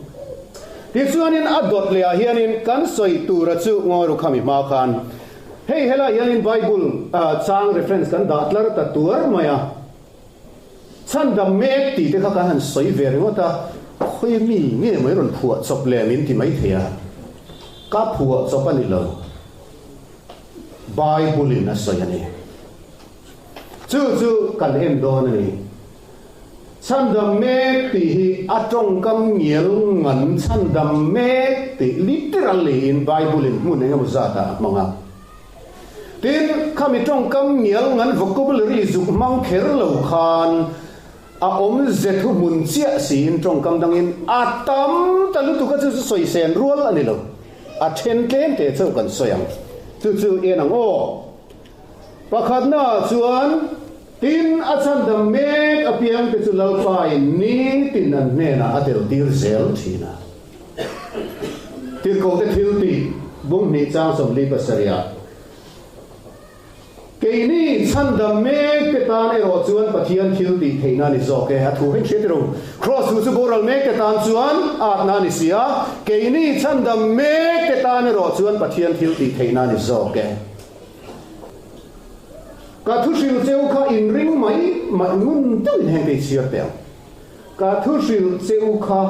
Tichuanin a dawt leh ah hianin kan sawi tura chu ngawi ru khami hma khan hei helai hianin Bible chang reference kan dah tlar ta tuar mai a. Chhandam mek tih te kha kan han sawi ve ringawt a, khawi mi nge mai rawn phuah chawp leh min ti maithei a, ka phuah chawp a ni lo. Bible in a sawi a ni. Chu chu kan en dawn a ni. Chhandam mek tih hi a tawngkam ngial ngan chhandam mek tih literally in Bible in hmun engemaw zatah a hmang a. Tin, khami tawngkam ngial ngan vocabulary zuk hmang kher lo khan a awmze thuhmun chiah siin tawngkam dangin a tam ta lutuk a chu chu sawi sen rual a ni lo. A then tlem te chauh kan sawi ang. Chu chu en ang aw. Pakhatnaah chuan Tin, a chhandam mek apiangte chu Lalpain nitin an hnenah a tel tir zel thin a. Tirhkohte thiltih bunghnih chang 47ah, Keini chhandam mekte tan erawh chuan Pathian thiltih theihna a ni zawk e, a thu heng hriat iro. Kraws thu chu boral mekte tan chuan atna a ni si a, keini chhandam mekte tan erawh chuan Pathian thiltih theihna a ni zawk e. Ka thu hrilh cheu kha in ring mai mai ngun deuhin heng kei chhiar teh ang. Ka thu hrilh cheu kha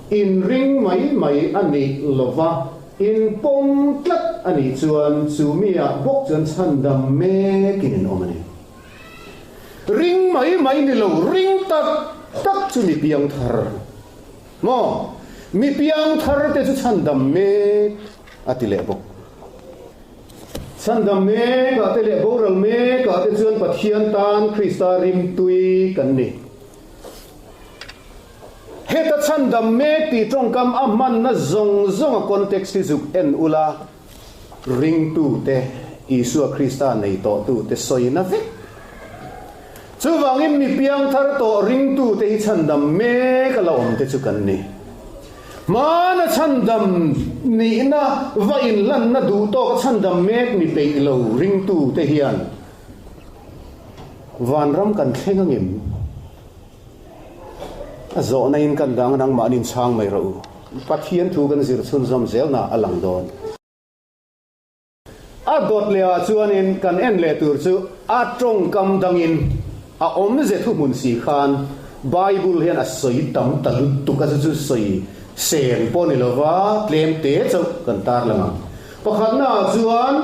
in ring mai mai a nih lova in pawm tlat a nih chuan chu mi ah bawk chuan chhandam mekin in awm a ni. Ring mai mai ni lo, ring tak tak chu mi piang thar maw? Mi piang thar te chu chhandam mek a ti leh bawk. Chhandam mekah te leh boral mekah te chuan Pathian tan Krista rimtui kan ni. Heta chhandam mek tih tawngkam a hmanna zawng zawng a context hi zuk en ula, ringtute, Isua Krista nei tawhtute sawina vek. Chuvangin mi piangthar tawh ringtute hi chhandam mek a la awm te chu kan ni. Hmana chhandam nihna va inlanna duh tawka chhandam mek mi peih lo ringtute hian vanram kan thleng angem? A zawhna in kan dang nangmahni inchhang mai rawh u. Pathian thu kan zir chhunzawm zelna a lang dawn. A dawt leh ah chuanin kan en leh tur chu a tawngkam dangin a awmze thuhmun si khan Bible hian a sawi tam ta lutuk a, chu chu sawi sen pawh ni lova tlem te chauh kan tarlang ang. Pakhatna ah chuan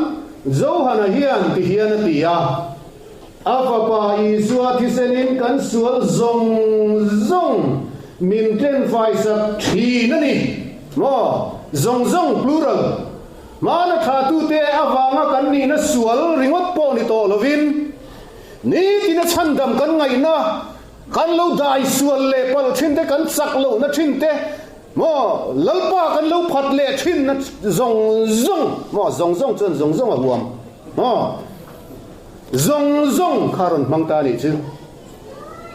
Johana hian ti hian a ti a, A fapa Isua thisenin kan sual zawng zawng min tlenfaisak thin a ni maw? Zawng zawng, plural. Hmana thlahtute avanga kan nihna sual ringawt pawh ni tawh lovin, nitina chhandam kan ngaihna, kan lo dai sual leh pal thin te, kan chak lohna thin te, maw Lalpa kan lo phat leh thinna zawng zawng, maw zawng zawng chuan zawng zawng a huam, maw zawng zawng kha rawn hmang ta a nih chu.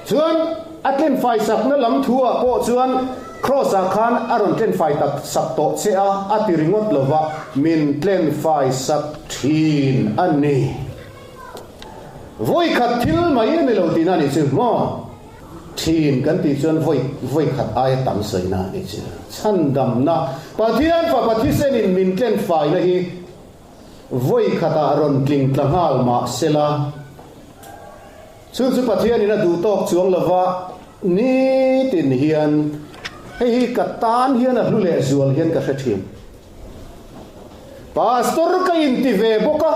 Chuan a tlenfai sakna lam thu ah pawh chuan Kraws ah khan a rawn tlenfai tak sak tawh che a, a ti ringawt lo va, min tlenfai sak thin a ni. Vawikhat thil mai a ni lo tihna a nih chu maw? Thin kan tih chuan vawi vawi khat aia tam sawina a ni chu. Chhandamna, Pathian Fapa thisenin min tlen faina hi vawi khatah rawn tling tla nghal mah sela, chu chu Pathianin a duh tawk chuang lova nitin hian hei hi ka tan hian a hlu leh zual hian ka hre thin. Pastor ka inti ve bawk a,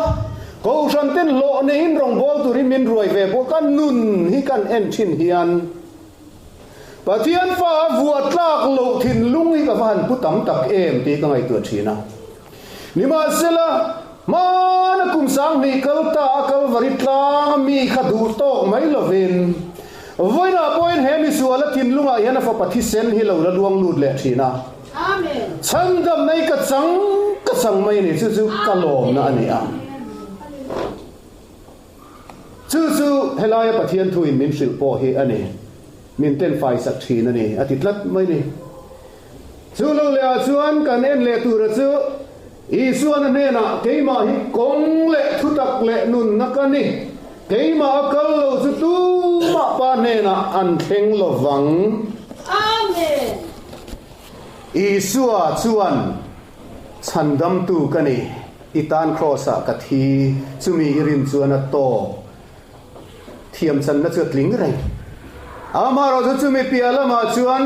Kohhran ten hlawh neiin rawngbâwl turin min ruai ve bawk a, nun hi kan en thin hian Pathian fa a vuah tlâk loh thinlung hi ka va han pu tam tak em tih ka ngaihtuah thin a. Nimahsela, hmana kum 2000 kal ta a Kalvari tlânga mi kha duh tâwk mai lovin, vawiinah pawhin he misuala thinlungah hian a fapa thisen hi lo la luang lût leh thin a. Chhandam mai ka chang ka chang mai a ni, chu chu ka lawmna a ni a. Chu chu helaia Pathian thuin min hrilh pawh hi a ni, min ten faisak thin a ni, a ti tlat mai ni. Chu lo leh ah chuan kan en leh tura chu Isuan a hnenah keimah hi kawng leh thutak leh nunna ka ni, keimah a kal lo chu tumah Pa hnenah an thleng lo vang. Amen. Isua chuan, Chhandamtu ka ni, i tan Kraws-ah ka thi, chumi i rin chuan a tawk. Thiamchanna chu a tling reng. Amaherawhchu chumi piah lamah chuan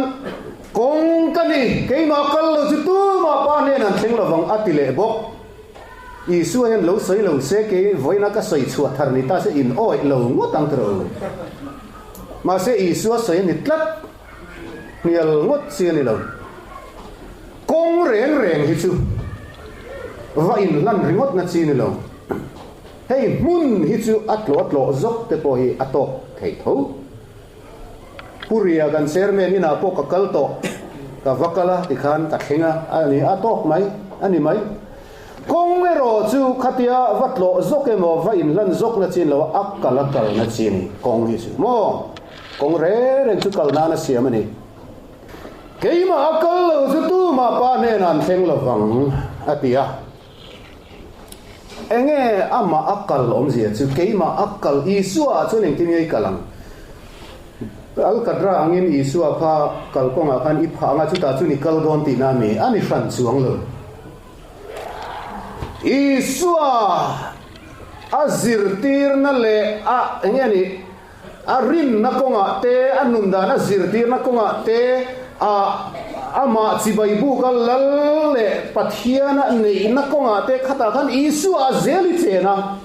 kawng ka ni, keimah kal lo chu tumah Pa hnen an thleng lovang a ti leh bawk. Isua hian lo sawi lo se kei vawiina ka sawi chhuah thar ni ta se in awih lo ngawt ang tiraw. Mahse Isua sawi a ni tlat, hnial ngawt chi a ni lo. Kawng reng reng hi chu va inhlan ringawt na chi a ni lo. Hei hmun hi chu a tlawh tlawh zawk te pawh hi a tawk thei tho. Pu Ria kan chairman inah pawh ka kal tawh, ka va kal a tikhan ka thleng a, a ni a tawk mai a ni mai. Kawng erawh chu khatia va tlawh zawk emaw va inhlan zawk na chin lo a kal a kal na chi a ni kawng hi chu maw. Kawng reng reng chu kal nan a siam a ni. Keimah a kal lo chu tumah pa hnenah an thleng lovang a ti a. Enge amah a kal awmzia chu? Keimah a kal, Isua ah chuan engtin nge i kal ang? Alkatra angin Isua kha kalkawngah khan i phah anga chutah chuan i kal dawn tihna a mi? A ni hran chuang lo. Isua a zirtirna leh a enge a nih? A rinna kawngah te, a nun dan a zirtirna kawngah te, a amah chibai buka Lal leh Pathiana neihna kawngah te khatah khan Isua a zel i chen a.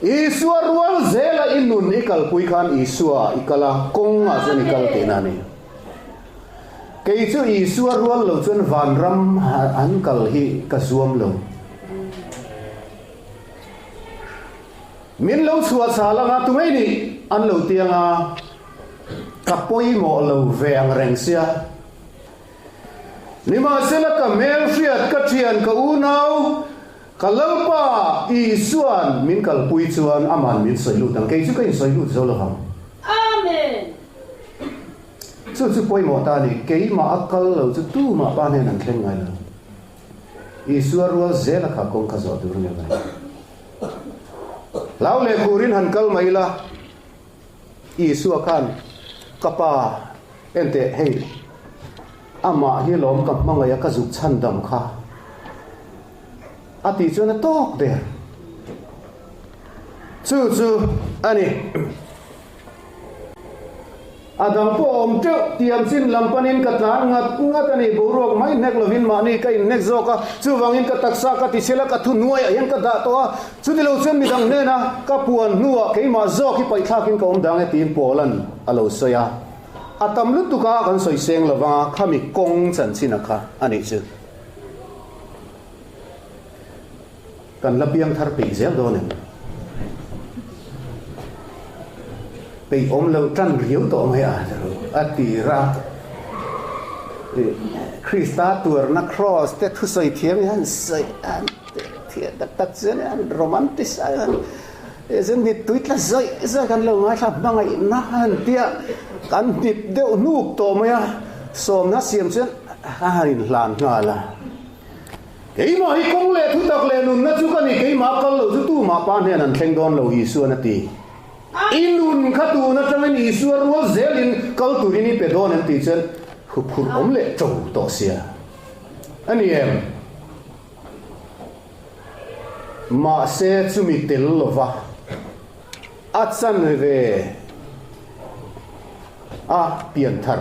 Isua rual zela i nun i kalpui khan Isua i kal a, kawngah chuan i kal tihna a ni. Kei chu Isua rual lo chuan vanram an kal hi ka zuam lo. Min lo chhuah chhal anga tu ngei nih an lo ti anga ka pawimawh lo ve ang reng sia. Nimahsela ka hmelhriat, ka thian, ka unau, ka Lalpa Isua'n min kalpui chuan aman min sawi lut ang, kei chu ka insawi lut zo lo vang. Amen. Chu chu pawimawh ta a ni, keimah a kal lo chu tumah pa hnen an thleng ngai lo. Isua rual zela kha kawng kha zawh tur a ni mai. Hlau leh khurin han kal mai ila, Isua khan, Ka pa, enteh, hei, amah hi lawm ka hmangaih a ka zuk chhandam kha, a tih chuan a tawk der. Chu chu a ni. A dang pawh a awm teuh, tiam chin lam panin ka tlan ngat ngat a ni. Boruak mai hnek lovin mahni ka inhnek zawk a, chuvangin ka taksa ka tichhel a, ka thu hnuaiah hian ka dah tawh a, chuti lo chuan midang hnena ka puan hnuah keimah zawk hi paihthlakin ka awm dang e tiin Paula'n a lo sawi a. A tam lutuk a kan sawi seng lo vang a, khami kawng chanchin a kha a nih chu. Kan la piang thar peih zel dawn em? Peih awm lo tan riau tawh mai a a ti ra. Krista tuarna cross te thusawi thiam hi han sawi an thiam tak tak chuan an romanticize an chuan mittui tla zawih zawih kan lo ngaithla hmangaihna han tia kan hnip deuh hnuk tawh mai a, sawmna siam chuan a han inhlan nghal a. Keimah hi kawng leh thutak leh nunna chu ka ni, keimah kal lo chu tumah Pa hnen an thleng dawn lo, Isuan a ti. I nun kha tun atangin Isua rual zelin kal turin i pe dawn em tih chuan huphurh awm leh to tawh sia a ni em? Mahse chumi tel lova a chanve a pianthar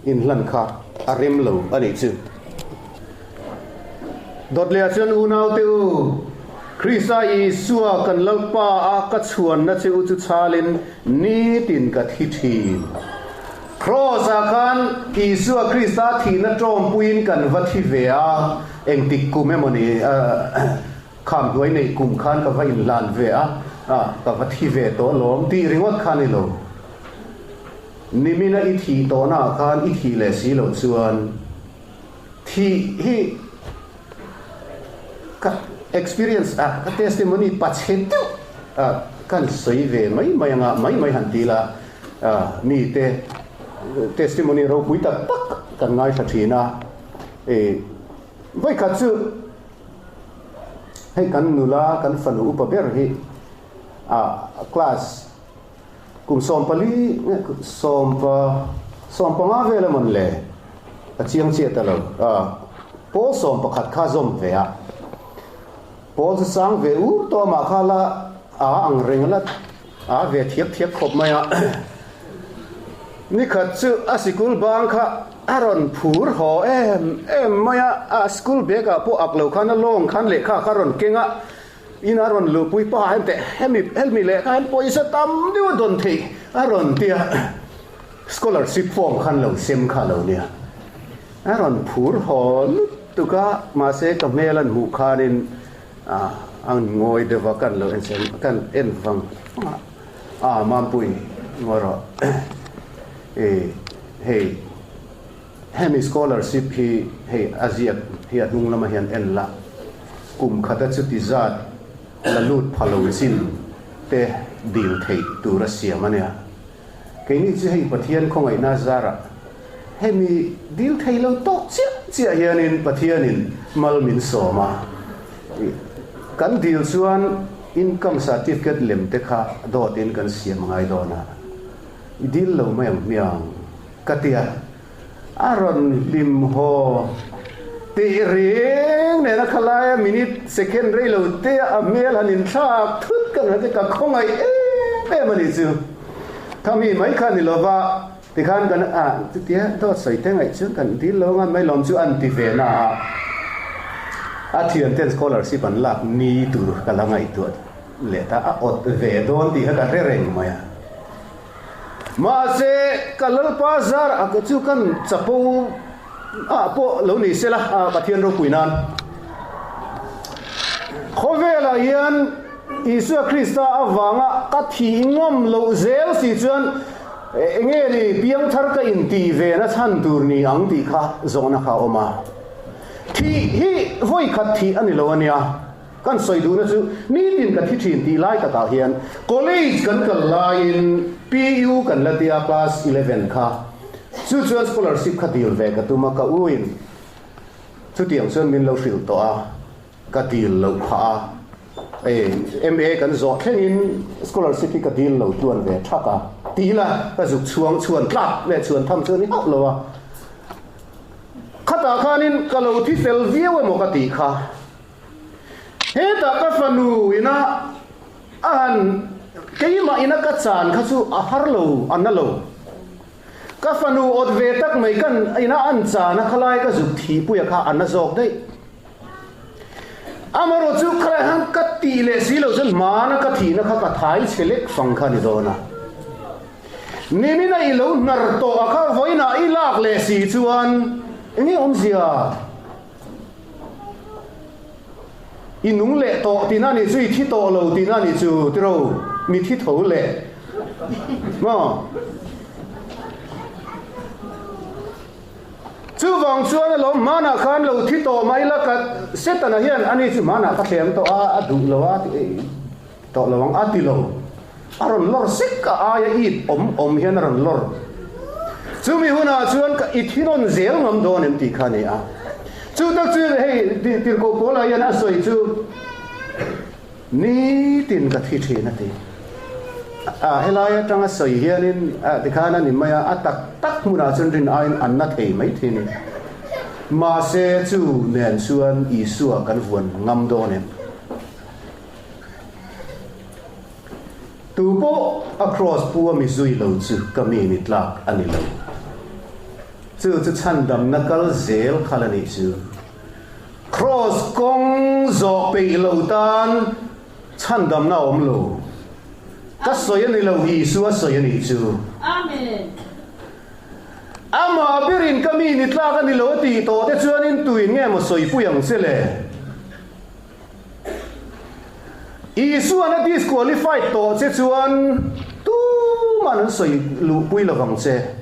inhlan kha a rem lo a nih chu. Dawtleh chuan unaute u, Krista Isua kan Lalpa a ka chhuanna che u chu chhalin nitin ka thi thin. Kraws ah khan Isua Krista thihna tawmpuiin kan va thi ve a, engtik kum emaw ni kham hnuai neih kum khan ka va inhlan ve a, ka va thi ve tawh alawm tih ringawt kha ni lo. Nimina i thih tawhna ah khan i thih leh si loh chuan thih hi ka experience a, ka testimony pachhe deuh a kan sawi ve mai mai anga mai mai han ti la mite testimony ropui tak tak kan ngaithla thin a, vawikhat chu hei kan nula kan fanu upa ber hi a class Kum 14 sawmpa 15 vel emawn le a chiang chiah ta lo. Pawl 11 kha zawm ve a, pawl chu sang ve ur tawh amah kha la a ang reng la a ve thiak thiak khawp mai a. Nikhat chu a sikul bang kha a rawn phur haw em em mai a, a school bag ah pawh ak lo khan a lawng khan lehkha kha a rawn keng a. Ina rawn luhpui paha hian teh hemi helmi lehkha hian pawisa tam deuh a dawn theih a rawn ti a, scholarship form khan lo sem kha lo nia. A rawn phur haw lutuk a, mahse ka hmel an hmuh khanin a ngawi deuh a, kan lo en sem kan en vang vang a, a Mampui ngawi rawh e hei Hemi scholarship hi hei a ziak hi a hnung lamah hian en la, kum khata chuti zat la lut pha lo chin te dil theih tur a siam a nia. Keini chu hei Pathian khawngaihna zarah hemi dil thei lo tawk chiah chiah hianin Pathianin mal min sawm a, kan dil chuan income certificate lem te kha dawtin kan siam ngai dawn a, i dil lo mai ang hmiang. Ka ti a, a rawn hlim haw tih reng nen a khalaia minute second rei lo te a hmel han inthlak thut ka hre che ka khawngaih em em a nih chu. Thami mai kha ni lova tikhan kan a chutia dawt sawi te ngaih chuan kan dil lo ngan mai lawm chu an ti ve na a, a thianten scholarship an lak ni tur ka la ngaihtuah leh ta a awt ve dawn tih kha ka hre reng mai a. Mahse, ka Lalpa zar a ka chu kan chapo ah pawh lo ni sela a Pathian ropui nan. Khawvelah hian Isua Krista avanga ka thih ngam loh zel si chuan enge ni piangthar ka intih ve na chhan tur ni ang tih kha zawhna kha a awm a. Thih hi vawikhat thih a ni lo a nia. Kan sawi duhna chu nitin ka thi thin tih lai takah hian college kan kal laiin PU kan la tia class 11 kha chu chuan scholarship kha dil ve ka tum a ka u in chutiang chuan min lo hrilh tawh a ka dil loh phah a e MA kan zawh thlengin scholarship hi ka dil lo tluan ve thak a tih la ka zuk chhuang chhuan tlak leh chhuan tham chu a ni hauh lo a khatah khanin ka lo thi fel viau emaw ka tih kha. Hetah ka fanu ina a han keimah ina ka chan kha chu a har lo, a na lo. Ka fanu awt ve tak mai kan ina an chan a khalai ka zuk thihpuia kha a na zawk daih. Amarawh chu khalai han ka tih leh si lo chuan hmana ka thihna kha ka thai chhe lek fang kha a ni dawn a. Nimina i lo hnar tawh a kha vawiinah i lak leh si chuan enge awmzia? I nung leh tawh tihna nih chu i thi tawh lo tihna nih chu tiro mi thi tho leh maw? Chuvang chuan alawm hmanah khan lo thi tawh mai la ka Setana hian ani chu hmanah ka thlem tawh a a duh lo a tawh lo ang a ti lo. A rawn lawr sek a aia it awm awm hian a rawn lawr. Chumi hunah chuan ka i thinawn zel ngam dawn em tih kha a ni a. Chu tak chu hei tirhkoh Paula hian a sawi chu nitin ka thi thin a ti. Helai atanga sawi hianin tikhan a ni mai a, a tak tak hmunah chuan rin aiin an na thei mai thin. Mahse chu nen chuan Isua kan vuan ngam dawn em? Tu pawh a kraws pu a mi zui lo chu ka mi ni tlak a ni lo. Chu chu chhandamna kal zel khal a nih chu. Kraws kawng zawh peih lo tan chhandamna a awm lo. Ka sawi a ni lo, Isua sawi a nih chu. Amen. Amah berin ka mi ni tlak a ni lo a tih tawh te chuanin tuin nge maw sawipui ang che le? Isuan a disqualified tawh che chuan tuman an sawi luhpui lovang che.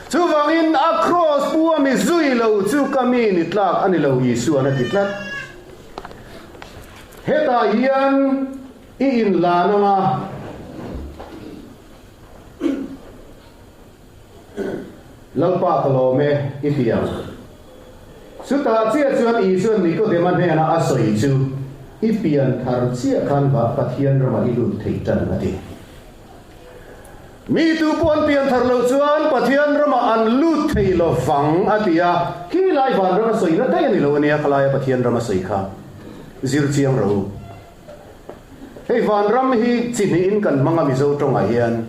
Chuvangin a cross pu a mi zui lo chu ka mi ni tlak a ni lo Isuan a ti tlat. Hetah hian i inlan anga. Lalpa ka lawm e, i ti ang. Chutah chiah chuan Isuan Nikodema hnena a sawi chu, I pian thar chiah khan va Pathian ramah i lut thei tan, a ti. Mi tu pawh an pian thar loh chuan Pathian ramah an lut thei lo vang, a ti a. Khi lai vanram a sawina daih a ni lo a nia, khalaia Pathian ram a sawi kha zir chiang rawh u. Hei vanram hi chi hnihin kan hmang a Mizo tawngah hian.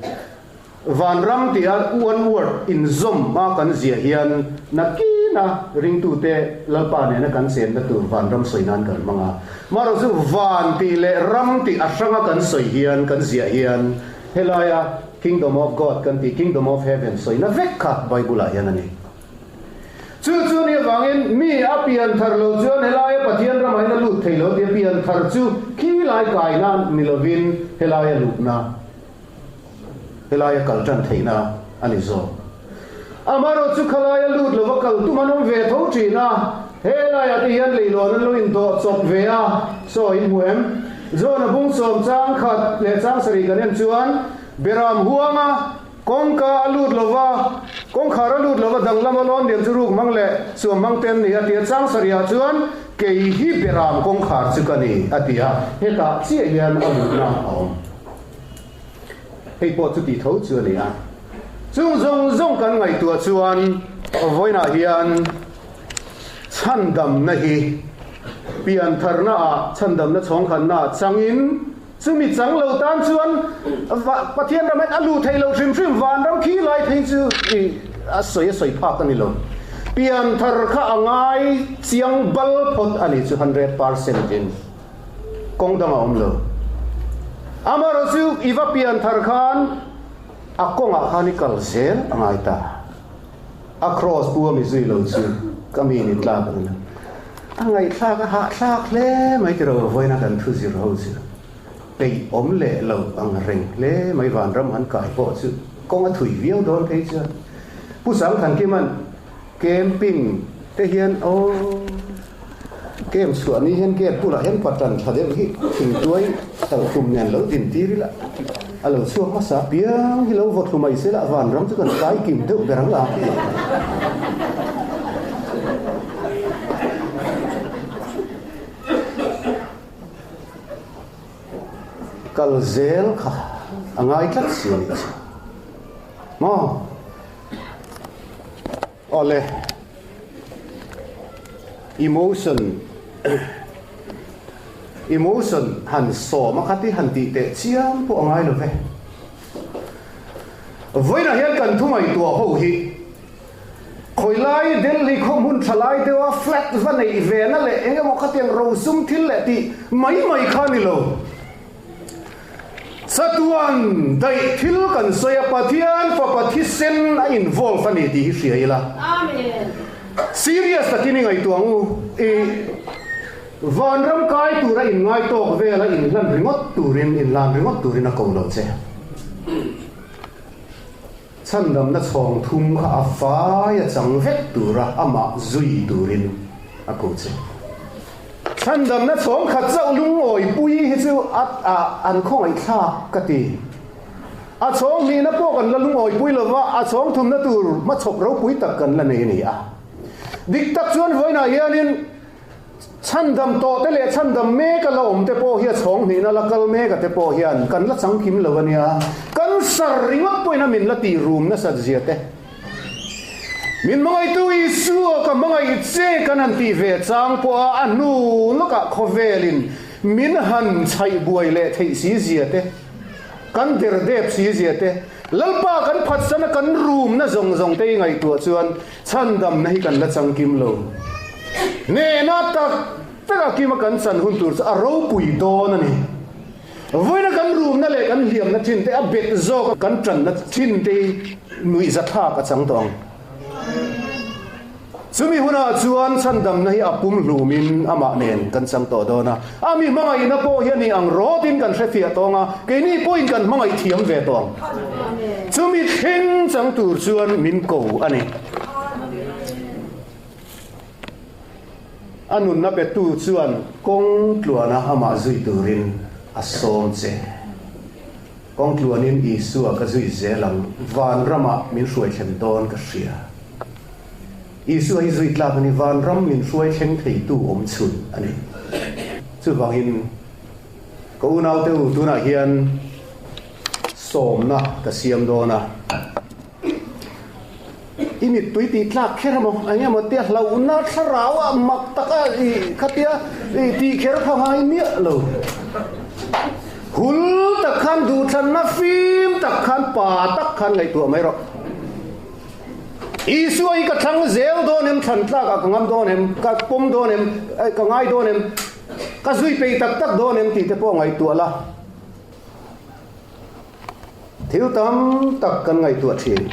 Vanram tia one word inzawm a kan ziah hian nakina ringtute Lalpa nena kan chenna tur vanram sawi nan kan hmang a. Marawh chu van tih leh ram tih a hranga kan sawi hian kan ziah hian helaia Kingdom of God kan tih Kingdom of Heaven sawina vek kha Bible-ah hian a ni. Chu chu ni avangin mi a pian thar lo chuan helaia Pathian ramah hian a lut thei lo tia pian thar chu khi lai kaina ni lovin helaia lutna, helaia kal tan theihna a ni zawk. Amaherawh chu khalaia lut lova kal tum an awm ve tho thin a, helaiah te hian leilawn an lo indawh chawp ve a, saw in hmu em? John-a bung sawm chang khat leh chang sarih kan en chuan Beram huanga Kawngka a lut lo va, kawngkhar a lut lo va, danglam a lawn lian chu ruk hmang leh suam hmang te an ni a ti a, chang sarihah chuan kei hi beram kawngkhar chu ka ni a ti a, hetah chiah hian a lutna a awm. Hei pawh chuti tho chu a ni a, chung zawng zawng kan ngaihtuah chuan vawiinah hian chhandamna hi piantharna ah chhandamna chhawngkhanna ah changin, Chumi chang lo tan chuan Pathian ram hian a luh theih loh hrim hrim, vanram khi lai phei chu a sawi a sawi phak a ni lo. Pianthar kha a ngai chiang bal phawt a ni chu 100% in kawng dang a awm lo. Amaherawh chu i va pianthar khan a kawngah khan i kal zel a ngai ta. A cross pu a mi zui lo chu ka mi ni tlak a ni lo. A ngaihthlak a hahthlak hle mai tiraw vawiina kan thu zir ho chu peih awm leh lo ang reng hle mai vanram han kai pawh chu kawng a thui viau dawn phei chuan Pu Sangthankima'n camping te hian aw camp chhuah ni hian gate bulah hian patan tha deuh hi thingtuai talhtum nen lo din tir ila a lo chhuak hmasa piang hi lo vaw thlu mai se la vanram chu kan kai kim deuh ber ang la. Kal zel kha a ngai tlat si a nih chu. Maw? Awle. Emotion Emotion han sawm a khat i han tih teh chiam pawh a ngai lo ve. Vawiinah hian kan thu ngaihtuah ho hi Khawilai Delhi khaw hmun tha lai deuha flat va neih ve na leh eng emaw khatiang rosum thil leh tih mai mai kha ni lo. Chatuan daih thil kan sawi a, Pathian fapa thisen a involve a ni tih hi hria ila. Serious takin i ngaihtuah ang u. I vanram kai tura inngai tawk vela inhlan ringawt turin, inlan ringawt turin a ko lo che. Chhandamna chhawng thum kha a fai a chang vek tura amah zui turin a ko che. Chhandamna chhawng khat chauh lungawipui hi chu a a an khawngaihthlak ka ti. A chhawng hnihna pawh kan la lungawipui lo va, a chhawng thumna tur hmachhawp ropui tak kan la nei a ni a. Dik tak chuan vawiinah hianin. Chhandam tawh te leh chhandam mek a la awm te pawh hi a chhawng hnihna la kal mek a te pawh hian kan la changkim lo a nia. Kan sar ringawt pawhin a min la tih rum nasat zia te. Min hmangaihtu Isua ka hmangaih che kan han tih ve chang pawh a a hnu lawkah khawvelin min han chhaih buai leh theih si zia te, kan der dep si zia te, Lalpa kan phatsana kan rumna zawng zawng te i ngaihtuah chuan Chhandamna hi kan la changkim lo. Hnehna tak taka kima kan chan hun tur chu a ropui dawn a ni. Vawiina kan rumna leh kan hliamna thin te, a bet zawka kan tanna thin te hi nuihzathlak a chang tawh ang. Chumi hunah chuan chhandamna hi a pum hlumin amah nen kan chang tawh dawn a. A mi hmangaihna pawh hi a ni ang rawtin kan hrefiah tawng a, keini pawhin kan hmangaih thiam ve tawh ang. Chumi thleng chang tur chuan min ko a ni. A nunna petu chuan kawng tluana amah zui turin a sawm che. Kawng tluanin Isua ka zui zel ang, van ramah min hruai thlen dawn ka hria. Isua hi zui tlak a ni, vanram min hruai thleng theitu awm chhun a ni. Chuvangin, ka unaute u, tunah hian sawmna ka siam dawn a. I mittui tih tlak kher emaw, eng emaw tia hlauhna thlarau ah mak taka i khatia i tih kher kha ngai miah lo. Hul tak khan duhthlanna fim tak khan pa tak khan ngaihtuah mai rawh. Isua hi ka thlang zel dawn em, thlan tlak ah ka ngam dawn em, ka pawm dawn em, ka ngai dawn em, ka zui peih tak tak dawn em tih te pawh ngaihtuah la. Thil tam tak kan ngaihtuah thin.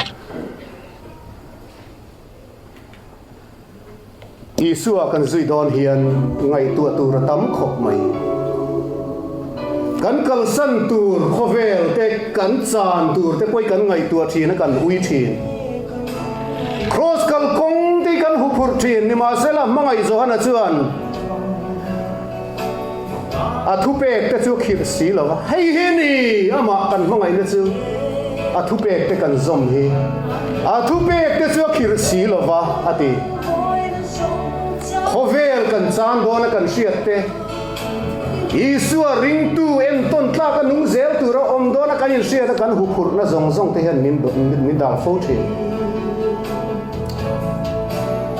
Isua kan zui dawn hian ngaihtuah tur a tam khawp mai. Kan kalsan tur khawvel te, kan chan tur te pawh hi kan ngaihtuah thin a, kan ui thin. Kraws kalkawng te hi kan huphurh thin. Nimahsela, hmangaih Johana chuan a thupek te chu khirh si lo va, hei hi ni amah kan hmangaihna chu a thupek te kan zawm hi, a thupek te chu a khirh si lo va, a ti. Khawvel kan chang dawn a kan hriat te, Isua ringtu entawn tlak a nung zel tur a awm dawn a kan inhriat a kan huphurhna zawng zawng te hian min dang fo thin.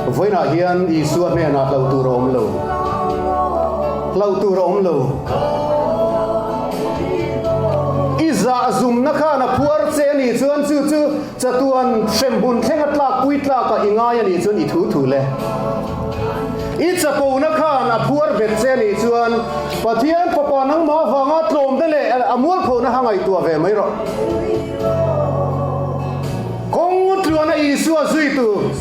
Vawiinah hian Isua hnenah hlauh tur a awm lo. Hlauh tur a awm lo. I zahzumna khan a phuar che a nih chuan chu chu chatuan hremhmun thlenga tlakpui tlakah i ngai a nih chuan i thu thu le. I chapona khan a phuar bet che a nih chuan Pathian Fapa nangmah avanga tlawmte leh a mualphona ha ngaihtuah ve mai rawh. Kawng tluana Isua zui tur,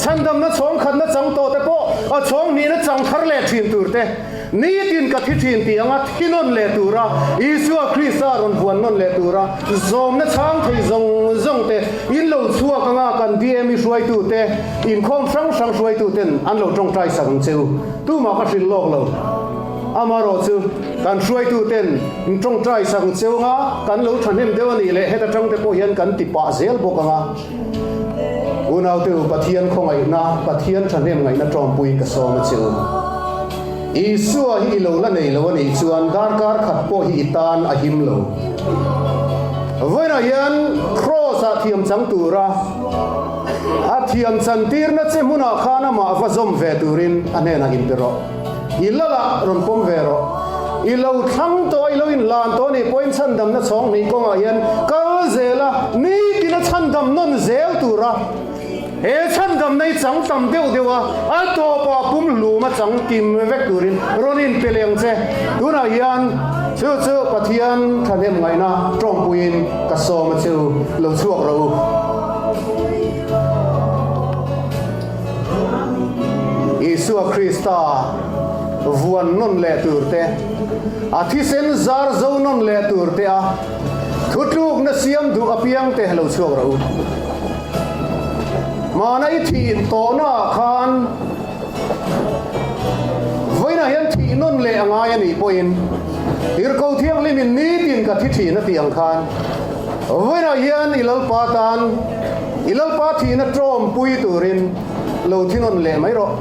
chhandamna chhawng khatna chang tawh te pawh a chhawng hnihna chang thar leh thin tur te, nitin ka thi thin tih anga thi nawn leh tura Isua Krista rawn vuan nawn leh tura zawmna chhang thei zawng zawng te in lo chhuak anga kan DME hruaitu te, inkhawm hrang hrang hruaitu ten an lo tawngtai sak ang che u. Tumah ka hrilh lawk lo. Amaherawh chu kan hruaitu ten in tawngtai sak ang cheu anga kan lo thahnem deuh a nih leh heta tang te pawh hian kan ti pah zel bawk anga Unaute u Pathian khawngaihna, Pathian thahnem ngaihna tawngpuiin ka sawm a che u. Isua hi i lo la nei lo a nih chuan darkar khat pawh hi i tan a him lo. Vawiinah hian Kraws ah thiam chang tura a thiam chantirna che hmunah khan amah va zawm ve turin a hnenah inpe rawh. I lal ah rawn pawm ve rawh. I lo thlang tawh a, i lo inhlan tawh a nih pawhin chhandamna chhawng hnih kawngah hian kal zel a, nitin a chhandam nawn zel tura he chhandamna hi chang tam deuh deuh a, a tawpah pum hlum a chang kim vek turin rawn inpe leh ang che. Tunah hian chu chu Pathian thahnem ngaihna tawngpuiin ka sawm a che u, lo chhuak rawh u. Isua Krista vuan nawn leh tur te, a thisen zar zo nawn leh tur te a thutlukna siam duh apiang te lo chhuak rawh u. Hmana i thih tawhna ah khan vawiinah hian thih nawn leh a ngai a nih pawhin Tirhkoh Thianghlimin nitin ka thi thin a tih ang khan vawiinah hian i Lalpa tan I Lalpa thihna tawmpui turin lo thi nawn leh mai rawh.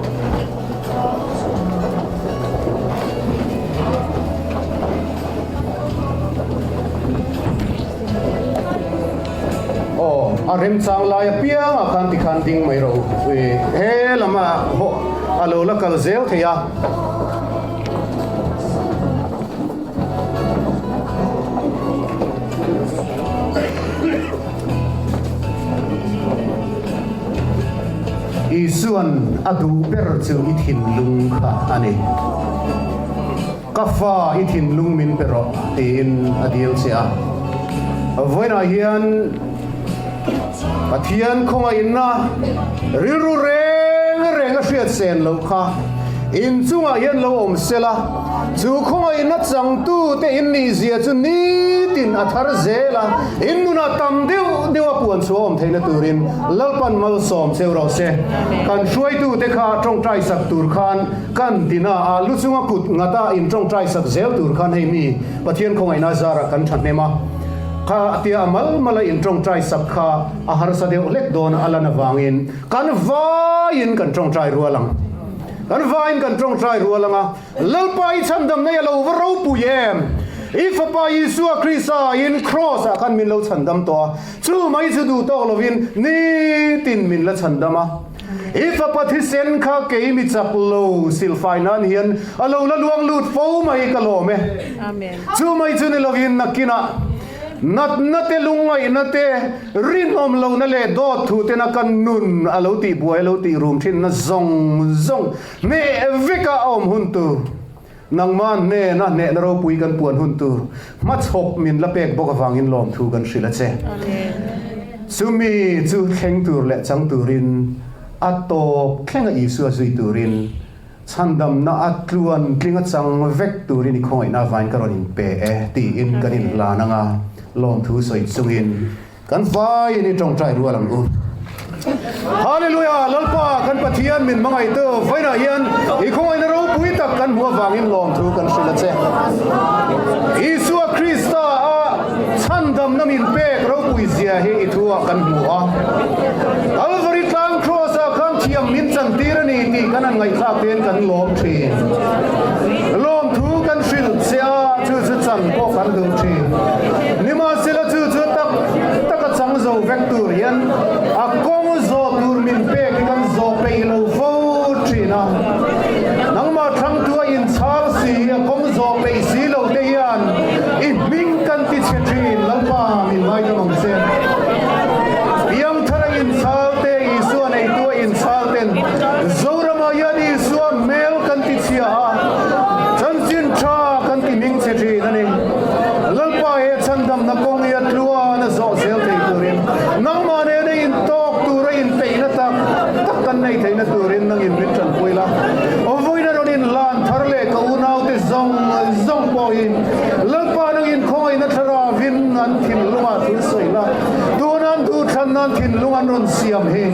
A remchang lai apiangah khan tikhan ding mai rawh u. He lama hawh a lo la kal zel thei a. Isuan a duh ber chu i thinlung kha a ni. Ka fa i thinlung min pe rawh tiin a dil che a. Vawiinah hian Pathian khawngaihna rilru reng reng a hriat sen loh kha inchungah hian lo awm sela, chu khawngaihna changtute in nihzia chu nitin a thar zel a, in nunah tam deuh deuh a puan chhuah awm theihna turin Lalpan malsawm cheu rawh se. Kan hruaitute kha tawngtai sak tur khan kan tina a, lu chunga kut ngata in tawngtai sak zel tur khan hei mi Pathian khawngaihna zarah kan thahnem a. Kha tia a mal mala in tawngtai sak kha a harsa deuh hlek dawn a lan avangin kan vaiin kan tawngtai rual ang. Kan vaiin kan tawngtai rual ang a, Lalpa i chhandam nei a lo va ropui em? I Fapa Isua Krista in Kraws ah khan min lo chhandam tawh a, chu mai chu duh tawk lovin nitin min la chhandam a. I Fapa thisen kha kei mi chak lo silfai nan hian a lo la luang lut fo mai ka lawm e. Chu mai chu ni lovin nakinah natna te lungngaihna te rinawm lohna leh dawt thu tena kan nun a lo tih buai a lo tih rum thinna zawng zawng hneh veka a awm hun tur nangmah hnena hnehna ropui kan puan hun tur hmachhawp min la pek bawk avangin lawmthu kan hrilh a che. Chumi chu thleng tur leh chang turin a tawp thlenga Isua zui turin Chhandamna a tluan tling a chang vek turin i khawngaihna avain ka rawn inpe e tiin kan inhlan anga lawmthu sawi chungin kan vaiin i tawngtai rual ang u. Hallelujah! Lalpa kan Pathian min hmangaihtu vainah hian i khawngaihna ropui tak kan hmuh avangin lawmthu kan hrilh a che. Isua Krista a chhandamna min pek ropui zia hi i thu ah kan hmu a. Kalvari tlang Kraws ah khan thiam min chantir a ni tih kan han ngaihthlak te hian kan lawm thin. Lawmthu kan hrilh che a, chu chu chan pawh kan duh thin. Nimahsela chu chu tak tak a chang zo vek tur hian a kawng zawh tur min pek hi kan zawh peih lo fo thin a. Nangmah thangtu a inchhar si, a kawng zawh peih si lo te hian i hming kan ti chhe thin, Lalpa min ngaidam ang che. Piangthar a inchhal te, Isua neitu a inchhal ten Zoramah hian Isua hmel kan ti chhia a, chanchin tha kan ti hming chhe thin a ni. Lalpa he chhandamna kawng hi a tluan a zawh zel thei turin nangmah nena intawk tura inpeihna tak tak kan nei theihna turin nangin min tanpui la. Vawiin a rawn inhlan thar leh ka unaute zawng zawng pawhin Lalpa nangin khawngaihna thlaravin an thinlungah thil sawi la, tuna an duhthlan nan thinlung an rawn siam hi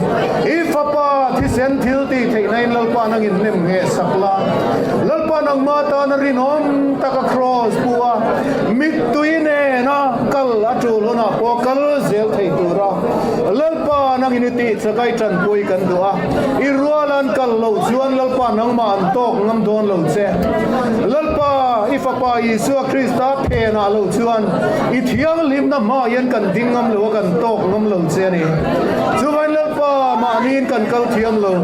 i Fapa thisen thil tih theihna in Lalpa nangin hnem ngheh sak la. Lalpa nangma tana rinawm taka kraws pu a, mittui nena kal a tul hunah pawh kal zel thei tura Lalpa nangin i tih chakai tanpui kan duh a, i rual an kal loh chuan Lalpa nangmah an tawk ngam dawn lo che. Lalpa, i Fapa Isua Krista phenah lo chuan i thianghlimna hmaah hian kan ding ngam lo a, kan tawk ngam lo che a ni. Chuvain Lalpa, mahniin kan kal thiam lo.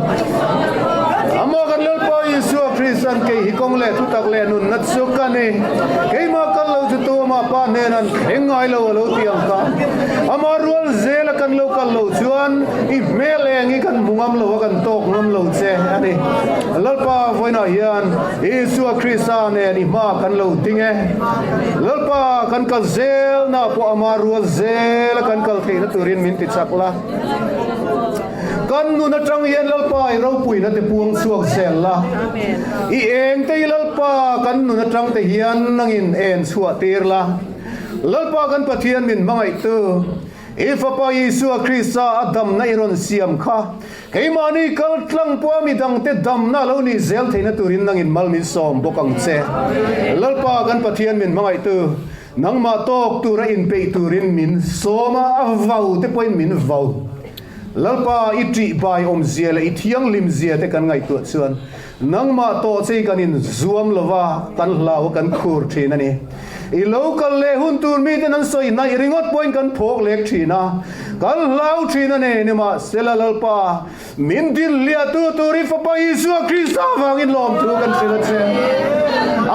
Amah kan Lalpa Isua Krista'n kei hi kawng leh thutak leh nunna chu ka ni. Keimah kal lo chu tumah Pa hnen an thleng ngai lo a lo ti ang kha. Amah rual zela kan lo kal loh chuan i hmel eng hi kan hmu ngam lo a, kan tawk ngam lo che a ni. Lalpa vawiinah hian Isua Krista nen i hma kan lo ding e. Lalpa kan kal zelna pawh amah rual zela kan kal theihna turin min ti chak la. Kan nun atang hian Lalpa i ropuina te puang chhuak zel la. I eng te hi Lalpa kan nun atang te hian nangin en chhuah tir la. Lalpa kan Pathian min hmangaihtu, i Fapa Isua Krista a damna i rawn siam kha keimahni kal tlang pawha midangte damna a lo nih zel theihna turin nangin mal min sawm bawk ang che. Lalpa kan Pathian min hmangaihtu, nangmah tawk tura inpeih turin min sawm a, a vau te pawhin min vau. Lalpa, i ṭih bai awmzia leh i thianghlim zia te kan ngaihtuah chuan nangmah tawh che i kan inzuam lo va, kan hlau a, kan khur ṭhin a ni. I lo kal leh hun tur miten an sawi hnaih ringawt pawhin kan phawk lek ṭhin a. Kan hlau thin a ni, nimahsela Lalpa, Min dinhliahtu tur i Fapa Isua Krista avangin lawmthu kan hrilh a che.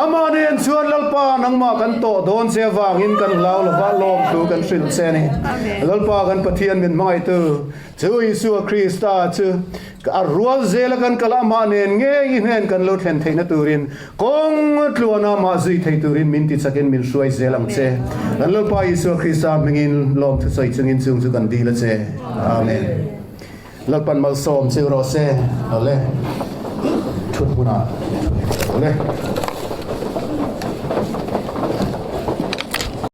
Amah nen chuan Lalpa nangmah kan tawh dawn che avangin kan hlau lova lawmthu kan hrilh che a ni. Lalpa kan Pathian min hmangaihtu chu Isua Krista chu a rual zela kan kal amah nen ngei i hnen kan lo thlen theihna turin kawng tluana amah zui thei turin min tichakin min hruai zel ang che. Kan Lalpa Isua Krista hmingin lawmthu sawi chungin chung chu kan dil a che. Amen. Lalpan malsawm cheu rawh se. Awle. Thut hmunah awle.